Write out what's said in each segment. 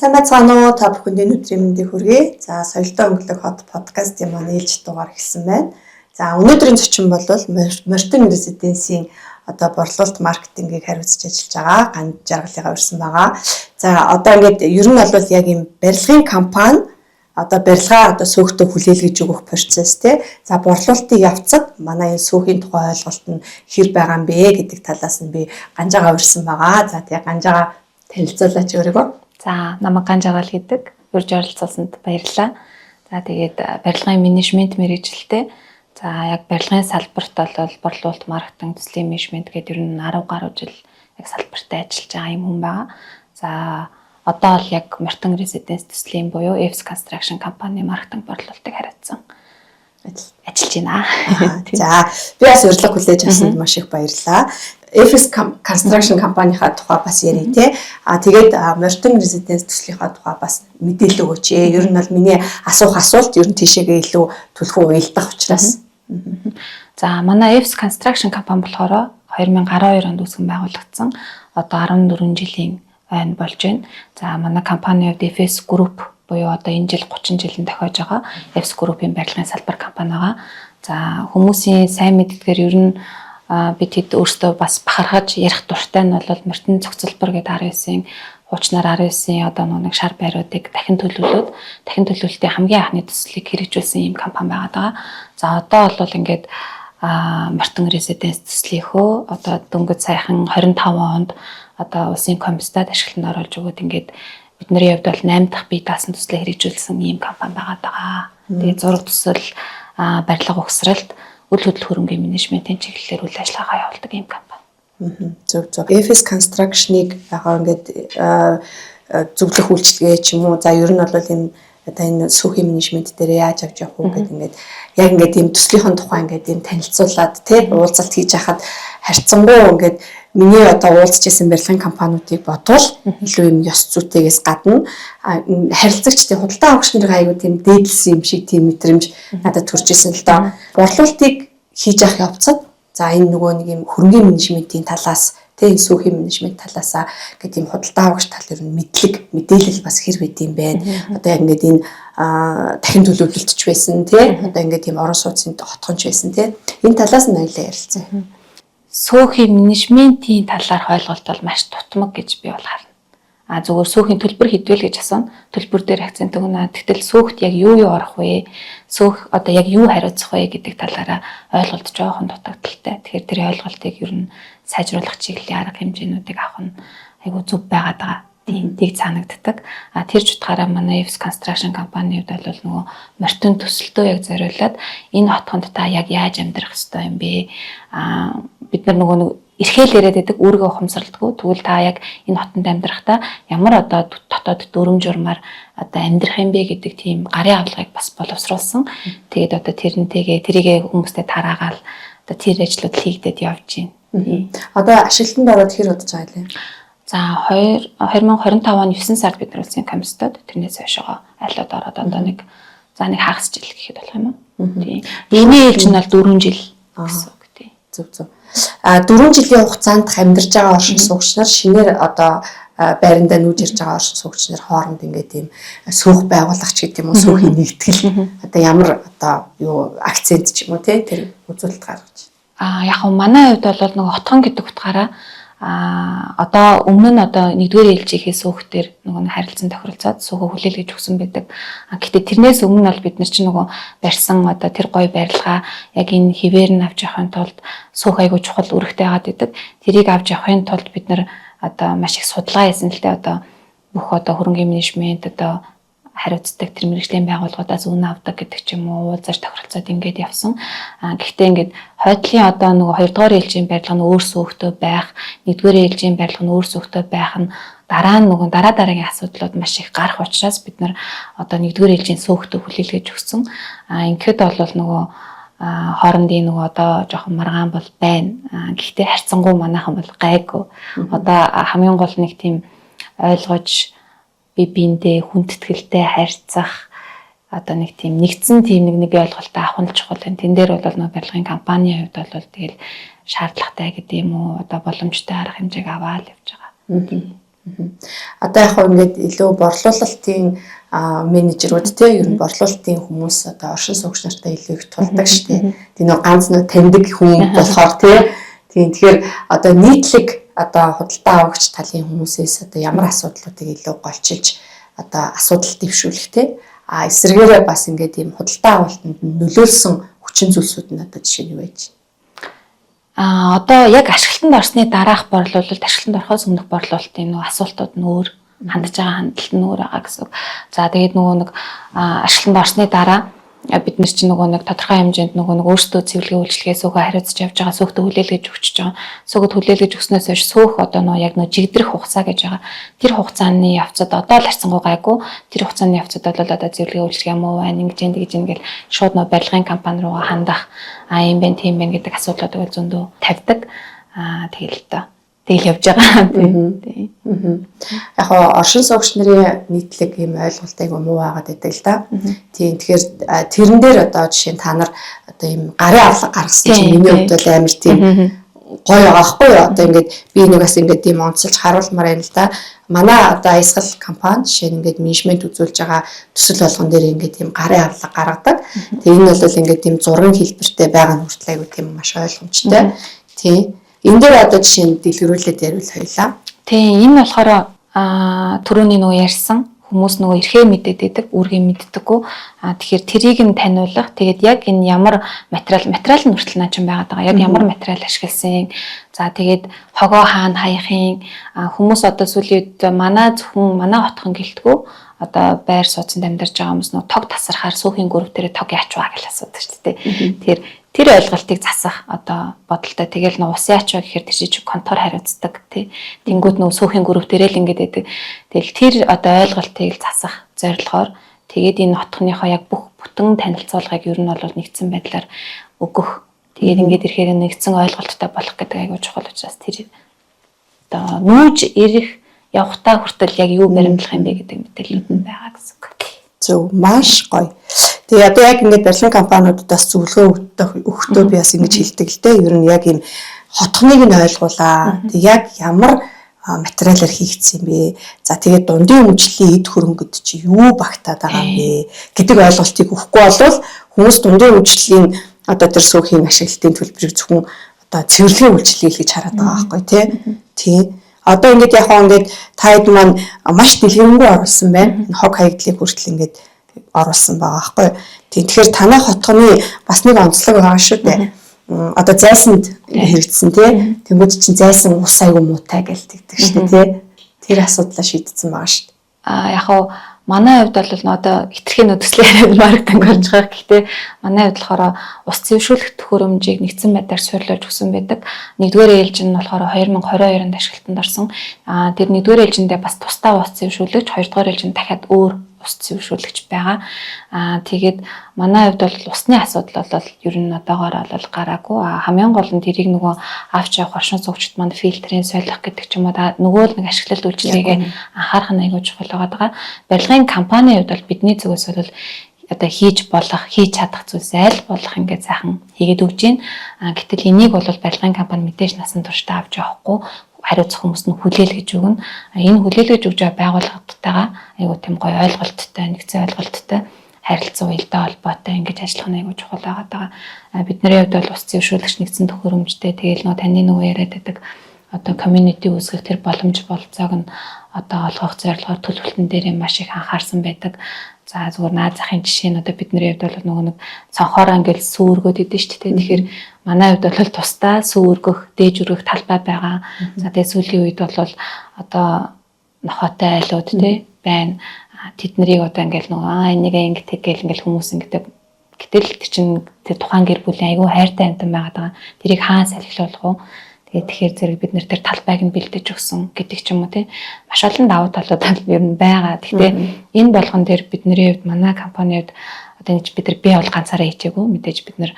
Сайн байцгаана уу? Та бүхэнд энэ өдрийн мэндийг хүргэе. За, Соёлтой өнгөлөг хот подкастын маань ээлжит дугаар эхэлсэн байна. За, өнөөдрийн зочин бол Мортон Residence-ийн одоо борлуулалт маркетингийг хариуцж ажиллаж байгаа Ганд Жаргалыгаа урьсан байгаа. За, одоо ингээд ер нь бол яг ийм барилгын компани одоо барилгаа одоо сөөхтөө хүлээлгэж өгөх процесс, тий. За, борлуулалтын явцад манай энэ сөөхийн тухай ойлголт нь хэр байгаа юм бэ гэдэг талаас нь би Ганжаага урьсан байгаа. За, тий, Ганжаага, танилцуулаач өөрийгөө. За, намайг Ган Жаргал гэдэг. Урьж оролцуулсанд баярлалаа. За, тэгээд барилгын менежмент мэргэжилтэй. За, яг барилгын салбарт бол борлуулалт, маркетинг, төслийн менежмент гэдэг ер нь 10 гаруй жил яг салбарт ажиллаж байгаа юм хүн байгаа. За, одоо л яг Мортон Residence төслийн буюу Fs Construction компани маркетинг борлуулалтыг хариуцсан ажиллаж байна. За, би бас урилга хүлээж авсанд маш их баярлалаа. FS Construction компанийнхаа тухай бас ярив те. А тэгээд Мортон Residence төслийнхаа тухай бас мэдээлэл өгөөч. Ер нь бол миний асуух асуулт ер нь тийшээгээ илүү түлхүү уялдах учраас. За, манай FS Construction компани болохоор 2012 онд үүсгэн байгуулагдсан. Одоо 14 жилийн ойн болж байна. За, манай компанийн хувьд FS Group буюу одоо энэ жил 30 жилийн тохиож байгаа FS Group-ийн барилгын салбар компани байгаа. За, хүмүүсийн сайн мэддгээр ер нь бид хэд өөрсдөө бас бахархаж ярих дуртай нь бол Мортон цогцлбор гэдэг 19-ийн хуучнаар 19-ийн одоо нэг шар байруудыг дахин төлөвлөөд, дахин төлөвлөлтийн хамгийн анхны төслийг хэрэгжүүлсэн ийм компани байгаа даа. За, одоо бол ингээд Мортон Residence төслийнхөө одоо дөнгөж саяхан 25 онд одоо улсын комиссад ашиглалтанд оруулж өгөөд, ингээд бидний хувьд бол 8 дахь бие даасан төслөө хэрэгжүүлсэн ийм компани байгаа даа. Тэгээ зураг төсөл, барилга угсралт, үл хөдлөх хөрөнгийн менежментийн чиглэлээр үйл ажиллагаагаа явуулдаг ийм компани. Зөв. FS Construction-ыг яг ингээд зөвлөх үйлчилгээ ч юм уу. За, ер нь бол энэ одоо энэ сөөхийн менежмент дээр яаж авч явах уу гэдэг ингээд яг ингээд ийм төслийнхэн тухай ингээд ийм танилцуулаад тий уулзалт хийж хахад харьцангуй ингээд миний одоо уулзч исэн барилгын компаниудыг бодвол илүү юм ёс зүйтэйгээс гадна харилцагч, тий, худалдаа авагч нарын аягүй тийм дээдлсэн юм шиг тийм мэдрэмж надад төрж исэн л доо. Борлуулалтыг хийж явах явцад, за, энэ нөгөө нэг юм хөрөнгөний менежментийн талаас, тэ, энэ сөөхийн менежмент талаасаа гэдэг юм худалдаа авагч тал ер нь мэдлэг, мэдээлэл бас хэр байд юм бэ? Одоо яг ингээд энэ дахин төлөвлөлтч байсан, тий, одоо ингээд тийм орон сууцны хотхонч байсан, тий, энэ талаас нь аюулаа ярилцсан. Сөөхийн менежментийн талаарх ойлголт бол маш дутмаг гэж би бол харна. А зүгээр сөөхийн төлбөр хэдвэл гэж асууна. Төлбөр дээр акцент өгнө. Тэгтэл сөөхт яг юу юу орох вэ? Сөөх одоо яг юу хариуцах вэ гэдэг талаараа ойлголт жоохон дутагдалтай. Тэгэхээр тэр ойлголтыг ер нь сайжруулах чиглэлийн арга хэмжээнүүдийг авах нь айгүй зөв байгаад байгаа. Тийм, тийг цаанагддаг. А тэр ч утгаараа манай Fs Construction компани хувьд бол нөгөө Мортон төсөлтөө яг зориулаад энэ хотхонд та яг яаж амьдрах ёстой юм бэ? А бид нар нөгөө нэг эрхэл яриад байдаг, үүргээ ухамсарладаггүй. Тэгвэл та яг энэ хотонд амьдрахдаа ямар одоо дотоод дүрм журмаар одоо амьдрах юм бэ гэдэг тийм гарын авлагыг бас боловсруулсан. Тэгээд одоо тэрнтэйгээ тэрийгэ хүмүүстэй тараагаал одоо тэр ажлууд хийгдээд явж байна. Одоо ашиглалтанд ороод хэр удаж байгаа юм? За, 2 2025 оны 9 сард бид нар улсын комиссод, тэрнээс хойшоо айлууд ороод одоо нэг, за, нэг хагас жил гэхэд болох юм уу? Тийм. Эхний ээлж нь бол 4 жил гэсэн үг, тийм. Зөв. А 4 жилийн хугацаанд амьдарч байгаа оршин суугч нар, шинээр одоо байрандаа нүүж ирж байгаа оршин суугч нар хооронд ингээд ийм сөөх байгуулагч гэдэг юм уу, сөхийн нэгтгэл одоо ямар одоо юу акцент ч юм уу, тий, тэр үзүүлэлт гаргаж. А яг нь манай хувьд бол нөгөө хотхон гэдэг утгаараа одоо өмнө нь одоо нэгдүгээр ээлжийнхээ сөөхтөр нөгөө нэг харилцан тохиролцоод сөөхөө хүлээлгэж өгсөн байдаг. А гэхдээ тэрнээс өмнө бол бид нар чинь нөгөө барьсан одоо тэр гой барилгаа яг энэ хэвээр нь авч явахын тулд сөөх айгүй чухал үүрэгтэй байгаад байдаг. Тэрийг авч явахын тулд бид нар одоо маш их судалгаа хийсэн л дээ, одоо бүх одоо хөрөнгөний менежмент одоо хариуцдаг тэр мэргэжлийн байгууллагуудаас үнэ авдаг гэдэг ч юм уу, уулзаж тохиролцоод ингээд явсан. А гэхдээ ингээд хойдлын одоо нөгөө хоёрдугаар ээлжийн барилга нь өөр сөөхтэй байх, нэгдүгээр ээлжийн барилга нь өөр сөөхтэй байх нь дараа нь нөгөө дараа дараагийн асуудлууд маш их гарах учраас бид нар одоо нэгдүгээр ээлжийн сөөхтэй хүлээлгэж өгсөн. А ингэхэд бол нөгөө хоорондын нөгөө одоо жоохон маргаан бол байна. Гэхдээ харьцангуй манайхан бол гайгүй. Одоо хамгийн гол нэг тийм ойлгож, би биендээ хүндэтгэлтэй харьцах, одоо нэг тийм нэгдсэн тийм нэг ойлголттой авах нь чухал байна. Тэн дээр бол нөгөө барилгын компанийн хувьд бол тэгэл шаардлагатай гэдэг юм уу, одоо боломжтой арга хэмжээг аваад явж байгаа. Одоо яг хөө ингээд илүү борлуулалтын менежерүүд те ер нь борлуулалтын хүмүүс одоо оршин суугч нартай илүү их тулдаг шүү дээ. Тийм нөө ганц нөө таньдаг хүн болохоор те. Тийм, тэгэхээр одоо нийтлэг одоо худалдаа авагч талын хүмүүсээс одоо ямар асуудлуудыг илүү голчилж одоо асуудал дэвшүүлэх те. А эсрэгээрээ бас ингээд ийм худалдаа авалтанд нөлөөлсөн хүчин зүйлсүүд нь одоо жишээ нь юу байж байна? Одоо яг ашиглалтанд орсны дараах борлуулалт, ашиглалтанд орохоос өмнөх борлуулалтын нөгөө асуултууд нь өөр, хандж байгаа хандлт нь өөр байгаа гэсэн үг. За, тэгээд нөгөө нэг ашиглалтанд орсны дараа бид нар чинь нөгөө нэг тодорхой хэмжээнд нөгөө нэг өөрсдөө цэвэрлэгээ үйлчилгээ сүүхөө хариуцж явж байгаа, сүүхтээ хүлээлгэж өгч байгаа. Сүүхэд хүлээлгэж өгснөөс хойш сүүх одоо нөгөө яг нөгөө жигдрэх хугацаа гэж байгаа. Тэр хугацааны явцад одоо л харьцангуй гайгүй. Тэр хугацааны явцад бол одоо цэвэрлэгээ үйлчилгээ муу байна, ингэж юм тэгж юм гэл шууд нөгөө барилгын компани руугаа хандах, а юм бэ, тийм бэ гэдэг асуудлуудыг бол зөндөө тавьдаг. Тэгэл л доо. Тэгэл явж байгаа. Тийм. Яг хоо оршин суугч нарын нийтлэг ийм ойлголт айгу муу байгаад байдаг л да. Тийм, тэгэхээр тэрэн дээр одоо жишээ нь та нар одоо ийм гарын авлага гаргасан чинь миний хувьд бол амар тийм гоё байгаа байхгүй юу? Одоо ингээд би нэг бас ингээд ийм онцолж харуулмаар байна л да. Манай одоо аясгал компани жишээ нь ингээд менежмент үзүүлж байгаа төсөл болгон дээр ингээд ийм гарын авлага гаргадаг. Тэгээ энэ бол ингээд ийм зургийн хэлбэртэй байгаа нь хүртэл айгу тийм маш ойлгомжтой. Тийм. Энэ дээр одоо жишээ нь дэлгэрүүлээд ярил хоёлаа. Тийм, энэ болохоор түрүүний нөгөө ярьсан хүмүүс нөгөө эрхээ мэдээд байдаг, үүргээ мэддэггүй. Тэгэхээр тэрийг нь таниулах. Тэгээд яг энэ ямар материал, материал нь хүртэл наа чинь байгаад байгаа. Яг ямар материал ашигласан. За, тэгээд хогоо хаана хаяхын, хүмүүс одоо сүүлийн үед манай зөвхөн манай хотхон гэлтгүү одоо байр сууцанд амьдарч байгаа хүмүүс нөгөө тог тасархаар сүүхийн гөрөв дээр тог яач вэ гэж асуудаг шүү дээ. Тэгэхээр тэр ойлголтыг засах одоо бодолтой. Тэгэл нөө ус яач вэ гэхээр тэр чинь контор хариуцдаг тий. Тэнгүүд нөө сүүхийн гөрөв дээрээ л ингэж байдаг. Тэгэл тэр одоо ойлголтыг л засах зорилгоор тэгээд энэ хотхныхоо яг бүх бүтэн танилцуулгыг ер нь бол нэгдсэн байдлаар өгөх. Тэгээд ингээд ирэхээр нэгдсэн ойлголттой болох гэдэг айгүй чухал учраас тэр одоо нүүж ирэх явхтаа хүртэл яг юу баримтлах юм бэ гэдэг мэдээлэлүүд нь байгаа гэсэн үг. Зөв, маш гоё. Тэгээ одоо яг ингээд барилгын компаниудад бас зөвлөгөө өгөхдөө би бас ингэж хэлдэг л дээ. Ер нь яг ийм хотхныг нь ойлгуулаа. Тэг яг ямар материалаар хийгдсэн юм бэ? За, тэгээд дундын өмчлөлийн эд хөрөнгөд чи юу багтаад байгаа юм бэ гэдэг ойлголтыг өгөхгүй болвол хүмүүс дундын өмчлөлийн одоо тэр сүүхийн ашиглалтын төлбөрийг зөвхөн одоо цэвэрлэгийн үйлчилгээ л гэж хараад байгаа байхгүй тий. Тий. Одоо ингээд яг хоо ингээд та хэд маань маш дэлгэрэнгүй оруулсан байна. Энэ хог хаягдлыг хүртэл ингээд оруулсан байгаа байхгүй. Тийм, тэгэхээр танай хотгоны бас нэг онцлог байгаа шүү дээ. Одоо зайсанд хэрэгдсэн тий. Тэнгүүд чинь зайсан ус айгу муутай гэл тэгдэг шүү дээ тий. Тэр асуудлаа шийдсэн байгаа шүү дээ. Яг хоо манай хувьд бол одоо хитрхийн нөө төслийн яриад маркетинг болж байгаа. Гэхдээ манай хувьд болохоор ус зэвшүүлэх төхөөрөмжийг нэгдсэн байдлаар суйрлуулж өгсөн байдаг. Нэгдүгээр ээлж нь болохоор 2022 онд ашиглалтанд орсон. Тэр нэгдүгээр ээлжиндээ бас тусдаа ус зэвшүүлэгч, хоёрдугаар ээлжинд дахиад өөр ус зэвшүүлэгч байгаа. Тэгээд манай хувьд бол усны асуудал бол ер нь одоогоор бол гараагүй. Хамгийн гол нь тэрийг нөгөө авч явах оршин суугчид маань фильтрийн солих гэдэг ч юм уу нөгөө л нэг ашиглалт үйлчилгээгээ анхаарах нь айгүй чухал байгаа. Барилгын компанийн хувьд бол бидний зүгээс бол одоо хийж болох, хийж чадах зүйлс аль болох ингээд сайхан хийгээд өгч байна. Гэтэл энийг бол барилгын компани мэдээж насан туршдаа авч явахгүй, хариуцах хүмүүст нь хүлээлгэж өгнө. Энэ хүлээлгэж өгж байгаа байгууллагаттайгаа айгүй тийм гоё ойлголттой, нэгдсэн ойлголттой харилцан уялдаа холбоотой ингэж ажиллах нь айгүй чухал байгаа даа. Бидний хувьд бол ус зэвшүүлэгч нэгдсэн төхөөрөмжтэй, тэгэл нөгөө таны нөгөө яриад байдаг одоо community үүсгэх тэр боломж болцоог нь одоо олгох зорилгоор төлөвлөлтөн дээр маш их анхаарсан байдаг. За, зүгээр наад захын жишээ нь одоо бидний хувьд бол нөгөө нэг цонхоороо ингээл сүү өргөөд идэв шүү дээ. Тэгэхээр манай хувьд бол тусдаа сүү өргөх, дээж өргөх талбай байгаа. За, тэгээ сүүлийн үед бол одоо нохотой айлууд тий байна. Тэд нарыг одоо ингээл нөгөө энийг ингэдэг гэл ингээл хүмүүс ингэдэг. Гэтэл тэр чинь тэр тухайн гэр бүлийн айгүй хайртай амьтан байгаад байгаа. Тэрийг хаан салхилуулах уу? Тэгээд тэгэхээр зэрэг бид нэр тэр талбайг нь бэлдэж өгсөн гэдэг ч юм уу тий. Маш олон давуу талууд ер нь байгаа. Гэхдээ энэ болгон дээр бидний хувьд, манай компанийн хувьд одоо энэ бид нар би бол ганцаараа хийчээгүй. Мэдээж бид нар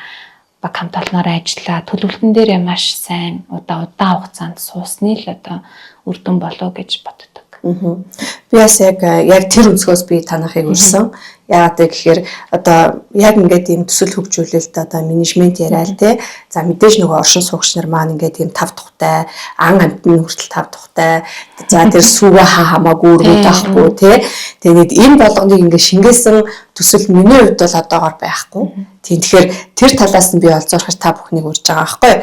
баг хамт олноороо ажиллаа. Төлөвлөлтөн дээр маш сайн удаан хугацаанд суусны л одоо үр дүн болов гэж боддог. Би бас яг тэр өнцгөөс би танахыг урьсан. Яагаад гэхээр одоо яг ингээд ийм төсөл хөгжүүлэлт одоо менежмент яриа л те. За мэдээж нөгөө оршин суугч нар маань ингээд ийм тав тухтай, ан амьтны хүртэл тав тухтай. За тэр сүүгээ хаа хамаагүй өргөд авахгүй те. Тэгээд энэ болгоныг ингээд шингээсэн төсөл миний хувьд бол одоогор байхгүй. Тийм, тэгэхээр тэр талаас нь би олзуурхаж та бүхнийг урьж байгаа байхгүй.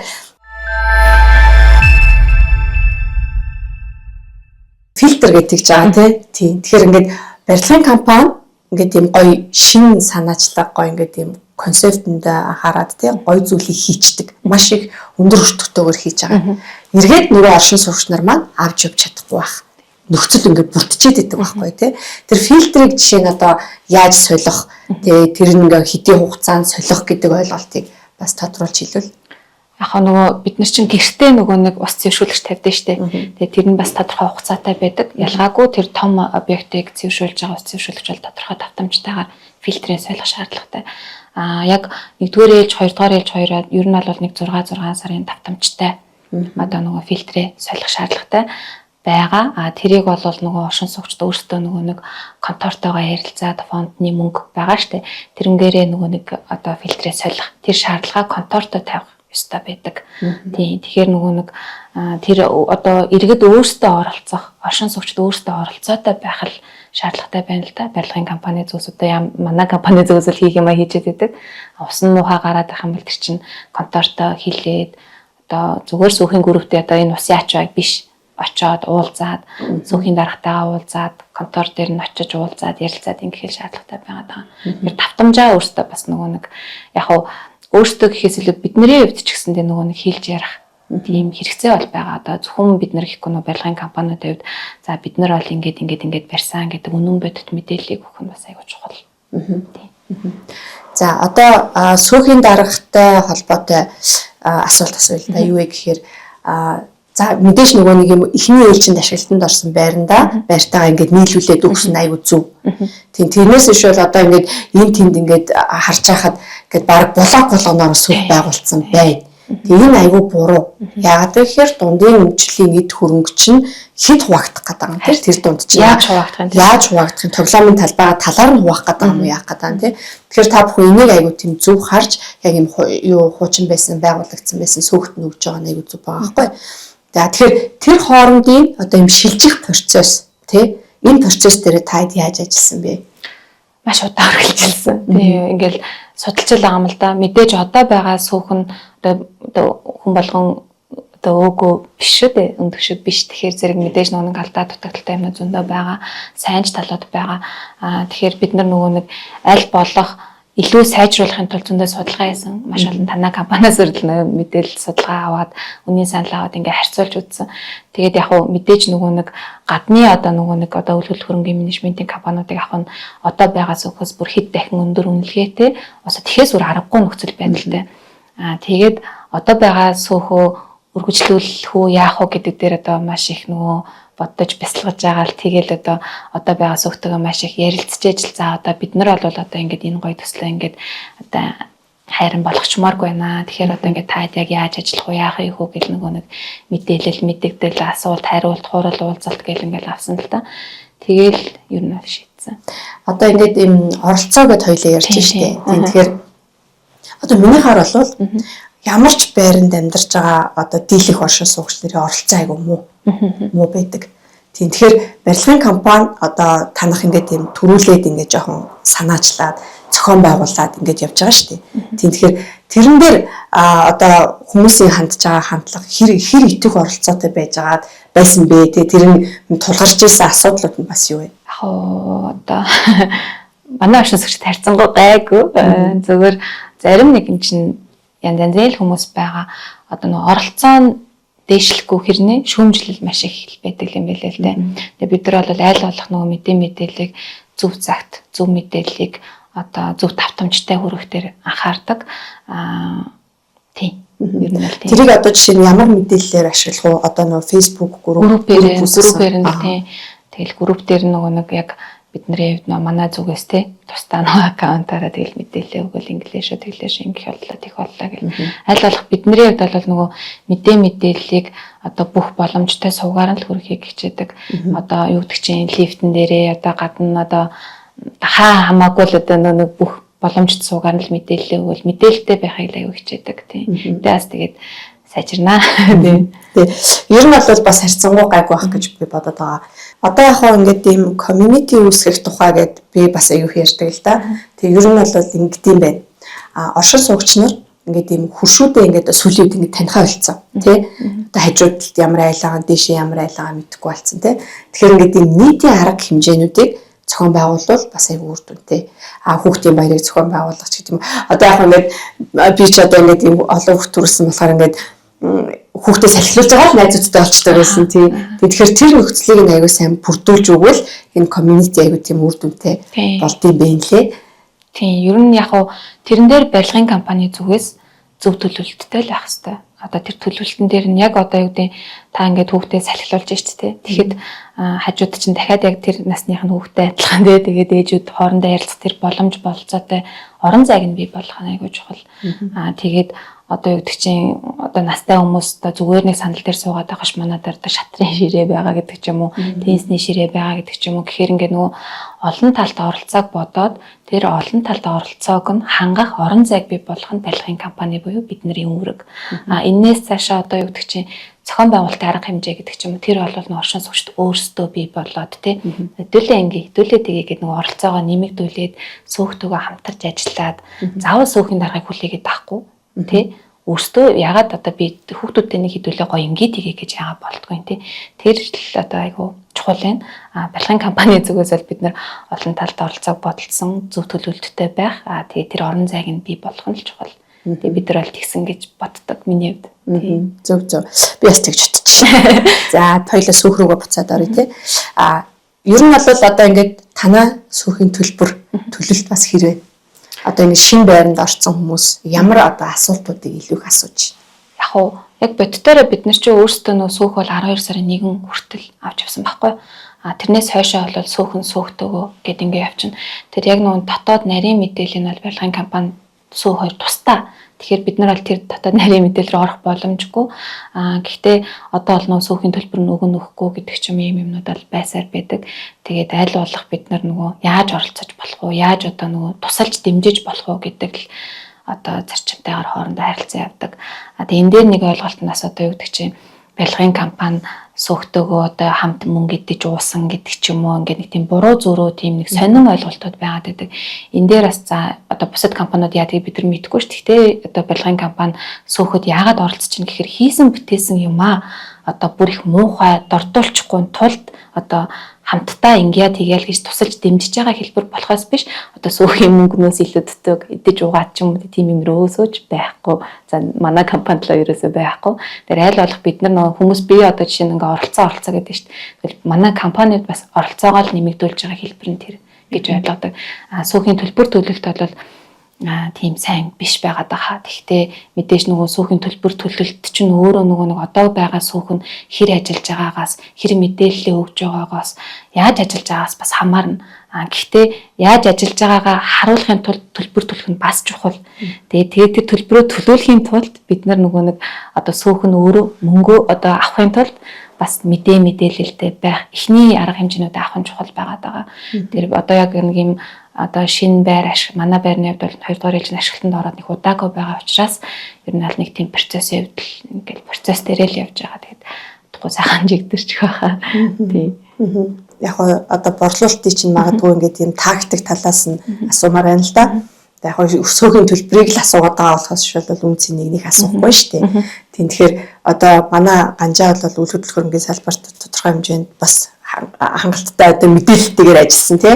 Фильтр гэдэг ч байгаа тий. Тийм. Тэгэхээр ингээд барилгын компани ингээд ийм гоё шин санаачлаг, гоё ингээд ийм концептэнд анхаарад тий гоё зүйлийг хийчдэг. Маш их өндөр өртөгтэйгээр хийж байгаа. Эргээд нөгөө оршин суугч нар маань авч явж чадахгүй байх нөхцөл ингээд бүрдчихэд идэг байхгүй тий. Тэр фильтрийг жишээ нь одоо яаж солих тий, тэр нь ингээд хэдийн хугацаанд солих гэдэг ойлголтыг бас тодруулж хэлвэл. Яг нөгөө бид нар чинь гэртээ нөгөө нэг ус цэвэршүүлэгч тавьдаг штэ. Тэгээ тэр нь бас тодорхой хугацаатай байдаг. Ялгаагүй тэр том объектыг цэвэршүүлж байгаа ус цэвэршүүлэгч бол тодорхой давтамжтайгаар фильтрээ солих шаардлагатай. Аа яг нэгдүгээр ээлж, хоёрдугаар ээлж хоёроо ер нь бол нэг 6 сарын давтамжтай одоо нөгөө фильтрээ солих шаардлагатай байгаа. А тэрийг бол нөгөө оршин суугчд өөрсдөө нөгөө нэг контортойгоо ярилцаад фондны мөнгө байгаа штэ. Тэрнгээрээ нөгөө нэг одоо фильтрээ солих тэр шаардлагаа контортой тавих ёстой байдаг. Тийм. Тэгэхээр нөгөө нэг тэр одоо иргэд өөрсдөө оролцох, оршин суугчд өөрсдөө оролцоотой байх л шаардлагатай байна л да. Барилгын компани зүгээс одоо яа манай компани зүгээс л хийх юмаа хийжээд байдаг. Ус нь муухай гараад байх юм бол тэр чинь контортой хилээд одоо зүгээр сүүхийн групптэй одоо энэ ус яач бай биш очоод уулзаад сүүхийн даргатайгаа уулзаад контор дээр нь очиж уулзаад ярилцаад ингэх шаардлагатай байгаа даа. Тэр давтамжаа өөртөө бас нөгөө нэг яг хуу өөртөө гэхээс илүү бидний хувьд ч гэсэндээ нөгөө нэг хэлж ярих тийм хэрэгцээ бол байгаа. Одоо зөвхөн бид нар гэхгүй нөгөө барилгын компаниудын хувьд за бид нар бол ингээд ингээд ингээд барьсан гэдэг үнэн бодит мэдээллийг өгөх нь бас айгүй чухал. Тийм. За одоо сүүхийн даргатай холбоотой асуулт асууя л да. Юу вэ гэхээр за мэдээж нөгөө нэг юм эхний ээлжинд ашиглалтанд орсон байрандаа байртайгаа ингээд нийлүүлээд өгсөн айгүй зөв. Тийм, тэрнээс биш бол одоо ингээд энэ тэнд ингээд харж байхад ингээд баг блок болгоноор сүх байгуулсан байна. Тийм, энэ айгүй буруу. Яагаад гэхээр дундын өмчлөлийн эд хөрөнгө чинь хэд хуваагдах гэдэг юм тийм, тэр дунд чинь яаж хуваагдах юм, яаж хуваагдах юм, тоглоомын талбайгаа талаар нь хуваах гэдэг юм уу, яах гэдэг юм тийм. Тэгэхээр та бүхэн энийг айгүй тийм зөв харж яг юм юу хуучин байсан байгуулагдсан байсан сөөхт нь өгж байгаа нь айгүй зөв байгаа байхгүй. За тэгэхээр тэр хоорондын одоо юм шилжих процесс тий, энэ процесс дээр та яаж ажилласан бэ? Маш удаан үргэлжилсэн. Тийм, ингээл судалж байгаа юм л да. Мэдээж одоо байгаа сөөх нь одоо хүн болгон одоо өөгөө биш шүү дээ. Өндөг шиг биш. Тэгэхээр зэрэг мэдээж нөгөө нэг алдаа дутагдaltaй юмнууд зөндөө байгаа. Сайн ч талууд байгаа. Аа тэгэхээр бид нар нөгөө нэг аль болох илүү сайжруулахын тулд зөндөө судалгаа хийсэн. Маш олон танай компаниас өрдөл мэдээлэл судалгаа аваад, үнийн санал аваад ингээ харьцуулж үзсэн. Тэгээд яг хуу мэдээж нөгөө нэг гадны одоо нөгөө нэг одоо үл хөдлөх хөрөнгийн менежментийн компаниудыг авах нь одоо байгаа сөхөөс бүр хэд дахин өндөр үнэлгээтэй. Бас тэгэхээс өөр аргагүй нөхцөл байдалтай. Аа тэгээд одоо байгаа сөөхөө өргөжлүүлэх үү яах вэ гэдэг дээр одоо маш их нөгөө бодож бясалгаж байгаа л тэгэл одоо байгаа сүхтэйгээ маш их ярилцж ижил за одоо бид нар бол одоо ингээд энэ гоё төслөө ингээд одоо хайран болгочмооргүй байна. Тэгэхээр одоо ингээд та яг яаж ажиллах уу, яах юм хөө гэл нөгөө нэг мэдээлэл, мэдэгдэл, асуулт, хариулт, хурал уулзалт гэл ингээд авсан л та. Тэгэл ер нь бол шийдсэн. Одоо ингээд ийм оролцоо гэд хоёлаа ярьж штэ. Тэгэхээр одоо миний хар бол ямар ч байранд амьдарч байгаа одоо дийлэх оршин суугч нарын оролцоо айгүй муу байдаг. Тийм, тэгэхээр барилгын компани одоо танах ингээд тийм төрүүлээд ингээд жоохон санаачлаад зохион байгуулад ингээд явж байгаа шүү дээ. Тийм, тэгэхээр тэрэн дээр одоо хүмүүсийн хандж байгаа хандлага хэр итгэх оролцоотой байж байгаад байсан бэ? Тэгээ тэр нь тулгарч ирсэн асуудлууд нь бас юу вэ? Яг одоо манай оршин суугчид харьцангуй гайгүй. Зөвхөн зарим нэг юм чинь янз янзын л хүмүүс байгаа. Одоо нөгөө оролцоо нь дээшлэхгүй хэрнээ шүүмжлэл маш их байдаг юм билээ л дээ. Тэгээ бид нар бол аль болох нөгөө мэдээллийг зөв цагт, зөв мэдээллийг одоо зөв давтамжтай хүргэх дээр анхаардаг. Аа тийм. Ер нь бол тийм. Тэрийг одоо жишээ нь ямар мэдээллээр ашиглах уу? Одоо нөгөө Facebook группээр нь тийм. Тэгэл групп дээр нөгөө нэг яг Бидний хувьд нөө манай зүгээс те тусдаа нөө аккаунтаараа тэгэл мэдээлэл өгөөл, инглээ шүү, тэглээ шүү, ингэх боллоо, тех боллоо гэл. Аль болох бидний хувьд бол нөгөө мэдээллийг одоо бүх боломжтой сувгаар нь л хүргэхийг хичээдэг. Одоо юу гэдэг чинь лифтэн дээрээ, одоо гадна, одоо хаа хамаагүй л одоо нэг бүх боломжтой сувгаар нь л мэдээлэл өгөөл, мэдээлэлтэй байхыг л аюу хичээдэг, тийм. Тэгээ бас тэгээд сайжирнаа. Тийм. Тий. Ер нь бол бас харьцангуй гайгүй байх гэж би бодод байгаа. Одоо яг хаа ингээд ийм community үүсгэх тухай гэд би бас аюу их ярьдаг л да. Тэг ер нь бол ингэдэм байна. А оршин суугч нар ингээд ийм хөршүүдээ ингээд сүүлийн үед ингээд танихаа болцсон, тий. Одоо хажууд талд ямар айл байгаа, дээшээ ямар айл байгаа мэдэхгүй болцсон, тий. Тэгэхээр ингээд ийм нийтийн арга хэмжээнүүдийг зохион байгуулвал бас аюу үр дүнтэй. А хүүхдийн баярыг зохион байгуулах ч гэдэг юм. Одоо яг ингээд би ч одоо ингээд ийм олон хүүхд төрүүлсэн болохоор ингээд хүүхдээ салхилуулж байгаа л найзуудтай болчтой байсан, тий. Тэгэхээр тэр нөхцөлийг нь аягүй сайн бүрдүүлж өгвөл энэ community аягүй тийм үр дүнтэй болдсон байх лээ. Тийм, ер нь яг уу тэрэн дээр барилгын компани зүгээс зөв төлөвлөлттэй л байх хэвээр. Одоо тэр төлөвлөлтөн дээр нь яг одоо юу гэдэг, та ингээд хүүхдээ салхилуулж шít те. Тэгэхэд хажууд чинь дахиад яг тэр насных нь хүүхдээ адилхан те. Тэгээд ээжүүд хоорондоо ярилцах тэр боломж бололцоотой орон зайг нь бий болгох нь айгүй чухал. Тэгээд одоо юу гэдэг чинь одоо настай хүмүүс одоо зүгээр нэг сандал дээр суугаад байгаа ш, манай дээр одоо шатрын ширээ байгаа гэдэг ч юм уу, теннисний ширээ байгаа гэдэг ч юм уу гэхээр ингээд нөгөө олон талд оролцоог бодоод тэр олон талд оролцоог нь хангах орон зайг бий болгох нь барилгын компани буюу бидний үүрэг. А энээс цаашаа одоо юу гэдэг чинь зохион байгуулалтын арга хэмжээ гэдэг ч юм уу, тэр бол нэг оршин суугчид өөрсдөө бий болоод тий, хэдүүлээ ингээ, хэдүүлээ тгий гэдэг нэг оролцоогоо нэмэгдүүлээд, сүүхтэйгээ хамтарч ажиллаад, заавал сүүхийн даргаыг хүлээгээд авахгүй тий, өөрсдөө ягаад одоо би хүүхдүүдтэй нэг хэдүүлээ гоё ингээ тгий гэж яагаад болдгоо юм, тий. Тэр л одоо айгу чухал байна. А барилгын компани зүгээс бол бид нэр олон талд оролцоог бодолцсон, зөв төлөвлөлттэй байх. А тэгээ тэр орон зайг нь бий болгох нь л чухал. Тэгээ бид нар бол тэгсэн гэж боддог, миний хувьд. Тийм. Зөв, зөв. Би бас тэгж бодчих. За, хоёлоо сүүх рүүгээ буцаад оръё, тий. А ер нь бол одоо ингээд танаа сүүхийн төлбөр төлөлт бас хэрэг. Одоо ингээд шинэ байранд орсон хүмүүс ямар одоо асуултуудыг илүү их асууж байна? Яг уу яг бодитоороо бид нар чи өөрсдөө нөө сүүх бол 12 сарын 1 хүртэл авч явсан байхгүй. А тэрнээс хойшоо бол сүүхэн сүүхтөгөө гэд ингээ явчихна. Тэр яг нөгөө дотоод нарийн мэдээлэл нь бол барилгын компани, сүүх хоёр тусдаа. Тэгэхээр бид нар бол тэр дотоод нарийн мэдээлэл рүү орох боломжгүй. Аа гэхдээ одоо бол нөгөө сүүхийн төлбөр нь өгөн өгөхгүй гэдэг ч юм, ийм юмнууд бол байсаар байдаг. Тэгээд аль болох бид нар нөгөө яаж оролцож болох уу, яаж одоо нөгөө тусалж дэмжиж болох уу гэдэг л одоо зарчимтайгаар хоорондоо харилцан явдаг. А тэгээ энэ дээр нэг ойлголт нь бас одоо юу гэдэг чинь барилгын компани сүүхтэйгөө одоо хамт мөнгө идэж уусан гэдэг ч юм уу, ингээд нэг тийм буруу зөрүү, тийм нэг сонин ойлголтууд байгаад байдаг. Энэ дээр бас за одоо бусад компаниуд яадгийг бид нар мэдэхгүй шүү. Гэхдээ одоо барилгын компани сүүхэд яагаад оролцож чинь гэхээр хийсэн бүтээсэн юм аа одоо бүр их муухай дордуулчихгүй тулд одоо хамтдаа ингэя тэгээл гэж тусалж дэмжиж байгаа хэлбэр болохоос биш, одоо сүүхийн мөнгнөөс илүүддэг идэж угаад ч юм уу, тийм юм рөөсөөж байхгүй. За, манай компанид л ерөөсөө байхгүй. Тэр аль болох бид нар нөгөө хүмүүс, би одоо жишээ нь ингээ оролцоо оролцоо гэдэг шүү дээ. Тэгэл манай компанид бас оролцоогоо л нэмэгдүүлж байгаа хэлбэр нь тэр гэж ойлгодог. А сүүхийн төлбөр төлөлт бол тийм сайн биш байгаад байгаа. Тэгэхдээ мэдээж нөгөө сүүхийн төлбөр төлөлт чинь өөрөө нөгөө нэг одоо байгаа сүүх нь хэр ажиллаж байгаагаас, хэр мэдээлэлээ өгж байгаагаас, яаж ажиллаж байгаагаас бас хамаарна. А гэхдээ яаж ажиллаж байгаагаа харуулахын тулд төлбөр төлөх нь бас чухал. Тэгээд тэр төлбөрөө төлүүлэхийн тулд бид нар нөгөө нэг одоо сүүх нь өөрөө мөнгөө одоо авахын тулд бас мэдээлэлтэй байх, эхний арга хэмжээнүүд авах нь чухал байгаад байгаа. Тэр одоо яг нэг юм одоо шинэ байр, манай байрны хувьд бол 2 дугаар ээлжийн ашиглалтанд ороод нэг удаагүй байгаа учраас ер нь аль нэг тийм процессын хувьд л ингээл процесс дээрээ л явж байгаа. Тэгээд утгагүй сайхан жигдэрчих байхаа. Тийм. Яг одоо борлуулалтын чинь магадгүй ингээд тийм тактик талаас нь асуумаар байна л да. Яг өсгөөгийн төлбөрийг л асуугаад байгаа болохоос шил бол үн цэнийг нэг асуухгүй шүү дээ. Тийм, тэгэхээр одоо манай Ганжаа бол үйл хөдлөх хөрөнгийн салбарт тодорхой хэмжээнд бас хангалттай одоо мэдээлэлтэйгээр ажилласан, тий.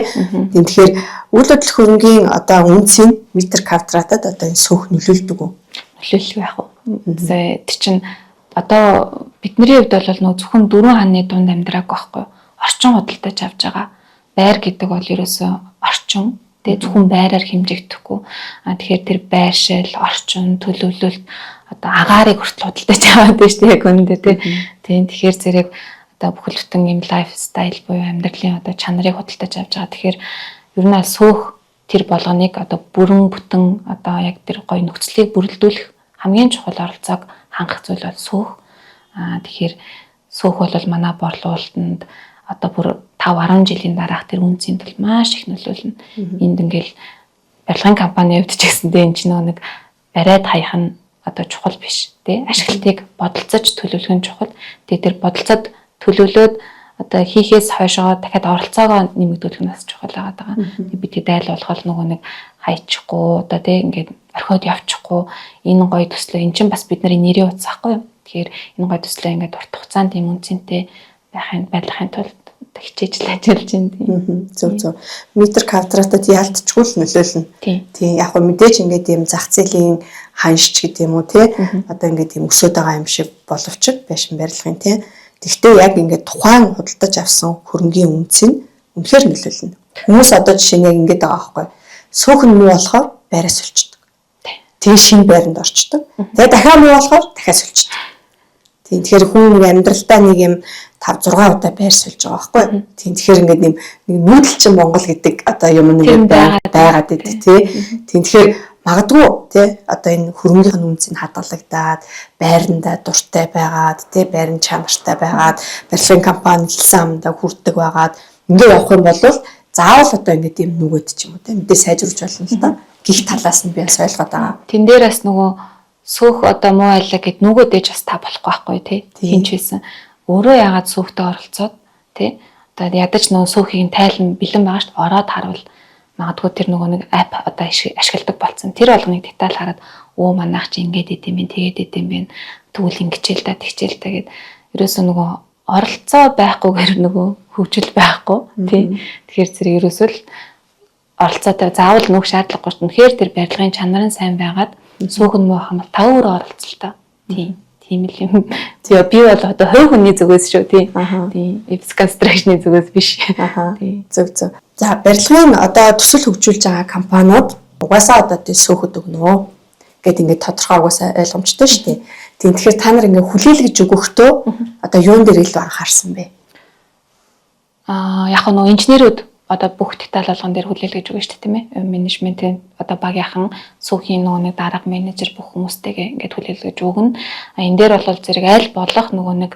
Тийм, тэгэхээр үйл хөдлөх хөрөнгийн одоо үн цэн метр квадратад одоо энэ сүүх нөлөөлдөг үү? Нөлөөлөх байх уу? За, тэр чинь одоо бидний хувьд бол нөгөө зөвхөн дөрвөн ханны дунд амьдраагүй байхгүй юу? Орчин худалдаж авч байгаа. Байр гэдэг бол ерөөсөө орчин. Тэгээ зөвхөн байраар хэмжигдэхгүй. А тэгэхээр тэр байршил, орчин, төлөвлөлт, одоо агаарыг хүртэл худалдаж аваад байна шүү дээ, яг үүндээ, тий. Тийм, тэгэхээр зэрэг Одоо бүхэл бүтэн юм lifestyle буюу амьдралын одоо чанарыг худалдаж авч байгаа. Тэгэхээр ер нь аль сөөх тэр болгоныг одоо бүрэн бүтэн одоо яг тэр гоё нөхцөлийг бүрэлдүүлэх хамгийн чухал оролцоог хангах зүйл бол сөөх. Тэгэхээр сөөх бол манай борлуулалтанд одоо бүр 5 10 жилийн дараах тэр үнцийн тул маш их нөлөөлнө. Энд ингээл барилгын компани хувьд ч гэсэндээ энэ чинь нэг бариад хаях нь одоо чухал биш, тий, ашиглалтыг бодолцож төлөвлөх нь чухал. Тэгээ тэр бодолцоод төлөвлөөд одоо хийхээс хойшоо дахиад оролцоогоо нэмэгдүүлэх нь бас чухал байгаа. Би тэг айл болох нөгөө нэг хайчихгүй, одоо тий, ингээд орхиод явчихгүй, энэ гоё төслөө, эн чинь бас бид нарын нэрийн утас ахгүй юу. Тэгэхээр энэ гоё төслөө ингээд урт хугацаанд тийм үнцэнтэй байхын тулд хичээж л ажиллаж байна, тийм. Зөв зөв. Метр квадратад яалтчгүй л нөлөөлнө. Тийм, яг хөө мэдээж ингээд ийм зах зээлийн ханшч гэдэг юм уу, тий. Одоо ингээд ийм өсөд байгаа юм шиг боловч байшин барилгын, тий. Тэгвэл яг ингээд тухайн худалдаж авсан хөрөнгийн үнц нь үнэхээр нөлөөлнө. Хүмүүс одоо жишээ нь яг ингээд байгаа байхгүй. Сөөх нь муу болохоор байраа сольчдөг. Тэгээ шинэ байранд орчдөг. Тэгээ дахиад муу болохоор дахиад сольчдөг. Тийм, тэгэхээр хүн нэг амьдралдаа нэг юм 5 6 удаа байр сольж байгаа байхгүй. Тийм, тэгэхээр ингээд нэг нүүдэлчин Монгол гэдэг одоо юм нэг байгаад байдаг, тий. Тийм, тэгэхээр магадгүй, тий, одоо энэ хөрөнгөний үнцийг хадгалагдаад, байрандаа дуртай байгаад, тий, байран чанартай байгаад, барилгын компани хэлсэн амдаа хүрдэг байгаад ингээ явах юм бол заавал одоо ингээд юм нүгэд ч юм уу, тий, мэдээ сайжруулж болно л да. Гих талаас нь би бас ойлгоод байгаа. Тэн дээр бас нөгөө сөөх одоо муу айлаа гэд нүгөөд ээж бас та болохгүй байхгүй, тий. Хинч байсан. Өөрөө яагаад сөөхтэй оролцоод, тий. Одоо ядаж нөгөө сөөхийг тайлан бэлэн байгаа шүү дээ. Ороод харуул магадгүй тэр нөгөө нэг app одоо ашигладаг болсон. Тэр болгоныг деталь хараад, өө, манайх чи ингээд идэм юм, тэгээд идэм бэ. Тэгвэл ингэчээл та, тэгчээл та гэд ерөөсөө нөгөө оролцоо байхгүйгээр нөгөө хөгжил байхгүй, тий. Тэгэхээр зэрэг ерөөсөө л оролцоотой заавал нүүх шаардлагагүй шүү. Үнэхээр тэр барилгын чанар нь сайн байгаад сөөх нь муу хам та өөрөө оролцолтой. Тийм. Тийм л юм. Тэгээ би бол одоо хувь хүний зүгээс шүү, тий. Тийм. Eps Construction-ы зүгээс биш. Тийм. Зөв зөв. За, барилгын одоо төсөл хөгжүүлж байгаа компаниуд угаасаа одоо тий сөөхөд өгнө гэд ингээд тодорхой угаасаа ойлгомжтой шүү дээ. Тийм, тэгэхээр та нар ингээд хүлээлгэж өгөхдөө одоо юун дээр илүү анхаарсан бэ? Аа, яг нөгөө инженерүүд одоо бүх деталь болгон дээр хүлээлгэж өгнө шүү дээ, тийм ээ. Менежментийн одоо багийнхан, сүүхийн нөгөө нэг дарга, менежер бүх хүмүүстэйгээ ингээд хүлээлгэж өгнө. А энэ дээр бол зэрэг аль болох нөгөө нэг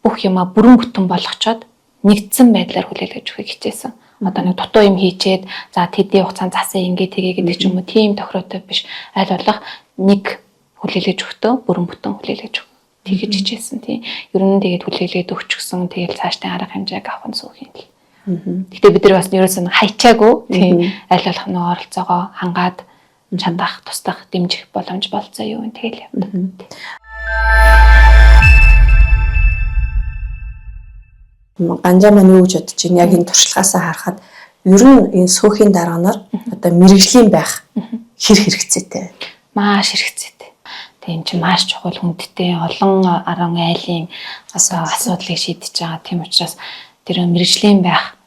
бүх юма бүрэн бүтэн болгочоод нэгдсэн байдлаар хүлээлгэж өгөхийг хичээсэн. Одоо нэг дутуу юм хийчээд, за, тэдний хугацаанд засаа, ингээ тэгээ гэдэг ч юм уу, тийм тохироотой биш. Аль болох нэг хүлээлгэж өгтөө бүрэн бүтэн хүлээлгэж өг. Тэгэж хичээсэн, тийм. Ер нь тэгээд хүлээлгээд өгчихсөн, тэгэл цаашдын арга хэмжээг авах нь сүүхийн л. Гэхдээ бид нар бас ерөөсөн хайчаагүй, тийм, аль болох нөө оролцоогоо хангаад чадах, тусдах, дэмжих боломж болцоо юу юм, тэгэл явдаг. Ганжаа маань юу гэж бодож байна? Яг энэ туршлагаасаа харахад ер нь энэ сөхийн дарга нар одоо мэрэгжлийн байх хэр хэрэгцээтэй? Маш хэрэгцээтэй. Тэгээ эн чинь маш чухал, хүндтэй, олон аран айлын асуудлыг шийдэж байгаа. Тийм учраас тэр мэрэгжлийн байх.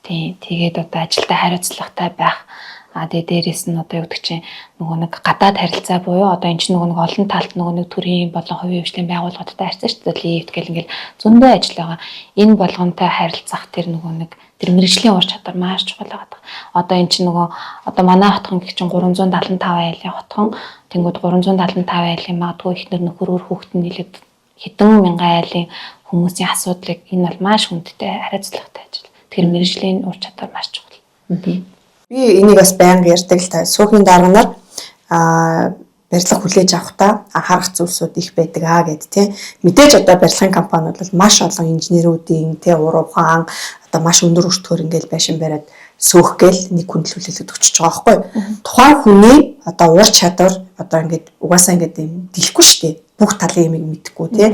Тийм, тэгээд одоо ажилдаа хариуцлагатай байх. А тэгээ дээрэс нь одоо юу гэдэг чинь нөгөө нэг гадаад харилцаа буюу одоо эн чинь нөгөө нэг олон талд нөгөө нэг төрийн болон хувийн хвшлийн байгууллагуудтай харьцаа шүү дээ. Лифт гэл ингээл зөндөө ажил байгаа. Энэ болгонтой харилцах тэр нөгөө нэг тэр мэрэгжлийн ур чадвар маш чухал байгаа. Одоо эн чинь нөгөө одоо манай хотхон гэх чинь 375 айлын хотхон, тэнгууд 375 айлын магадгүй эхнэр, нөхөр, үр хүүхэд нь нийлээд хэдэн мянган айлын хүмүүсийн асуудлыг, энэ бол маш хүндтэй, хариуцлагатай ажил. Тэгэхээр мэрэгжлийн ур чадвар маш чухал. Би энийг бас байнга ярьдаг л та. Сүүхийн дарга нар барилга хүлээж авахдаа анхаарах зүйлсүүд их байдаг аа гэд, тий. Мэдээж одоо барилгын компаниуд бол маш олон инженерүүдийн, тий, ур ухаан одоо маш өндөр өртгөөр ингээл байшин бариад сөөх гээл нэг хүнд хүлээлгэд өчөж байгаа байхгүй. Тухайн хүний одоо ур чадвар одоо ингээд угаасаа ингээд юм дэлэхгүй шүү дээ. Бүх талын юмыг мэдэхгүй, тий.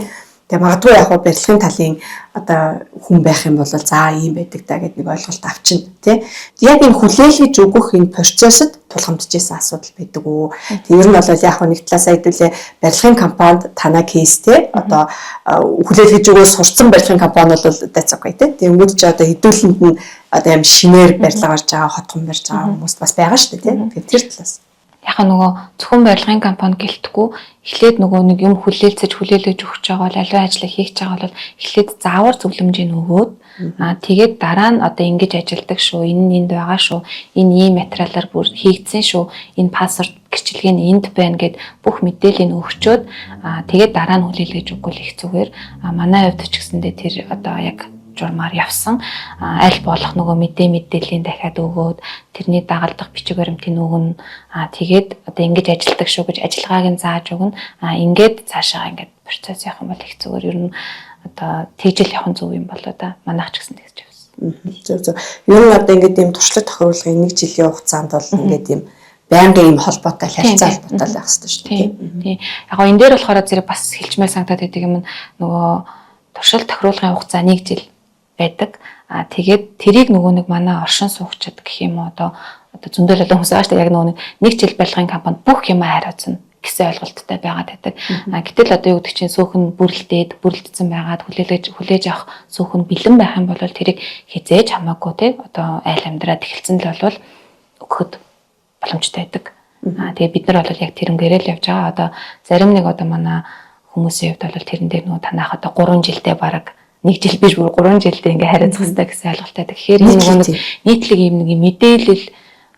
Тэгээ магадгүй яг хуу барилгын талын одоо хүн байх юм бол за ийм байдаг да гэд нэг ойлголт авчина, тий. Яг энэ хүлээлгэж өгөх энэ процессод тулгамдж исэн асуудал байдаг уу? Тэг ер нь бол яг хуу нэг талаасаа хэдүүлээ барилгын компанид танаа кейс, тий, одоо хүлээлгэж өгөө сурцсан барилгын компани бол that's okay, тий. Тэнгүүд чи одоо хэдүүлэнд нь одоо юм шинээр барилга барьж байгаа, хотхон барьж байгаа хүмүүс бас байгаа шүү дээ, тий. Тэгэхээр тэр талаас. Яг нөгөө зөвхөн барилгын компани гэлтгүй эхлээд нөгөө нэг юм хүлээлцэж хүлээлгэж өгч байгаа бол аливаа ажлыг хийж байгаа бол эхлээд заавар зөвлөмжийг өгөөд тэгээд дараа нь одоо ингэж ажилдаг шүү, энэ нь энд байгаа шүү, энэ ийм материалаар бүр хийгдсэн шүү, энэ пассворд гэрчилгээ нь энд байна гэд бүх мэдээллийг өгчөөд тэгээд дараа нь хүлээлгэж өгвөл их зүгээр. Манай хувьд ч гэсэндээ тэр одоо яг журмаар явсан. Аль болох нөгөө мэдээллийн дахиад өгөөд тэрний дагалдах бичиг баримтын өгнө. Тэгээд одоо ингэж ажилдаг шүү гэж ажиллагааг нь зааж өгнө. Ингээд цаашаа ингээд процесс явах юм бол их зүгээр. Ер нь одоо тэгжил явах нь зөв юм болоо да. Манайх ч гэсэн тэгж явсан. Зөв. Ер нь одоо ингээд ийм туршлага тохируулгын 1 жилийн хугацаанд бол ингээд ийм байнгын ийм холбоотой, харилцаа холбоотой байх хэрэгтэй шүү дээ. Тийм. Яг гоо энэ дээр болохоор зэрэг бас хэлчмээр санагдаад байдаг юм нөгөө туршил тохируулгын хугацаа 1 жил байдаг. Тэгээд тэрийг нөгөө нэг манай оршин суугчид гэх юм уу одоо зөндөл олон хүмүүс байгаа шүү дээ. Яг нөгөө нэг жил барилгын компанид бүх юм хариуцна гэсэн ойлголттой байгаад байдаг. Гэтэл одоо юу гэдэг чинь сөөхөн бүрэлдээд бүрэлдсэн байгаад хүлээж авах сөөхөн бэлэн байх юм бол тэрийг хизээж хамаагүй те одоо айл амьдраад эхэлсэн л бол өгөхөд боломжтой байдаг. Тэгээ бид нар бол яг тэрнгээрээ л явж байгаа. Одоо зарим нэг одоо манай хүмүүсийн хувьд бол тэрэн дээр нөгөө танах одоо 3 жилдээ бараг 1 жил биш бүр 3 жилдээ ингээ хариуцах хэрэгтэй гэсэн ойлголттой. Тэгэхээр энэ нөгөө нэг нийтлэг юм нэг мэдээлэл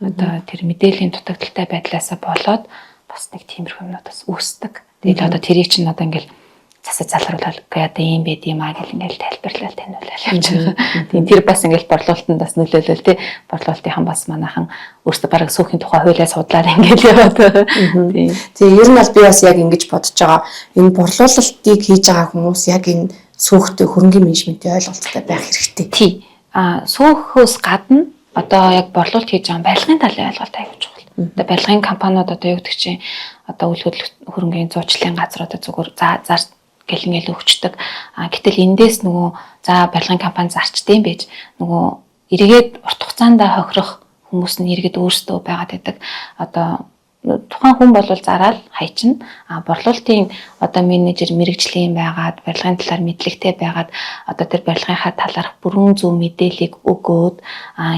одоо тэр мэдээллийн дутагдaltaй байдлаасаа болоод бас нэг тиймэрхүү юмнууд бас үүсдэг. Тэгээд одоо тэрийг чинь одоо ингээл засаж залруулаад үгүй одоо ийм байд юм аа гэл ингээл тайлбарлал таниулал явж байгаа. Тийм тэр бас ингээл борлуулалтанд бас нөлөөлөл тий. Борлуулалтынхан бас манайхан өөрсдөө бараг сүүхийн тухай хуулиа судлаад ингээл яваад байгаа. Тийм. Тийм ер нь бол би бас яг ингэж бодож байгаа. Энэ борлуулалтыг хийж байгаа хүмүүс яг энэ сүүхтэй хөрөнгөний менежментийн ойлголттой байх хэрэгтэй. Тий. Сүүхөөс гадна одоо яг борлуулалт хийж байгаа барилгын талын ойлголт аягүй чухал. Одоо барилгын компаниуд одоо юу гэдэг чинь одоо үйл хөдлөх хөрөнгөний зуучлалын газруудад зүгээр зар гэл ингээл өгчдөг. Гэтэл эндээс нөгөө за барилгын компани зарчдсан байж нөгөө эргээд урт хугацаанд хохирох хүмүүс нь эргээд өөрсдөө байгаад байдаг. Одоо тухайн хүн бол зараал хайчна. Борлуулалтын одоо менежер мэрэгжлийн байгаад барилгын талаар мэдлэгтэй байгаад одоо тэр барилгынхаа талаарх бүрэн зөв мэдээллийг өгөөд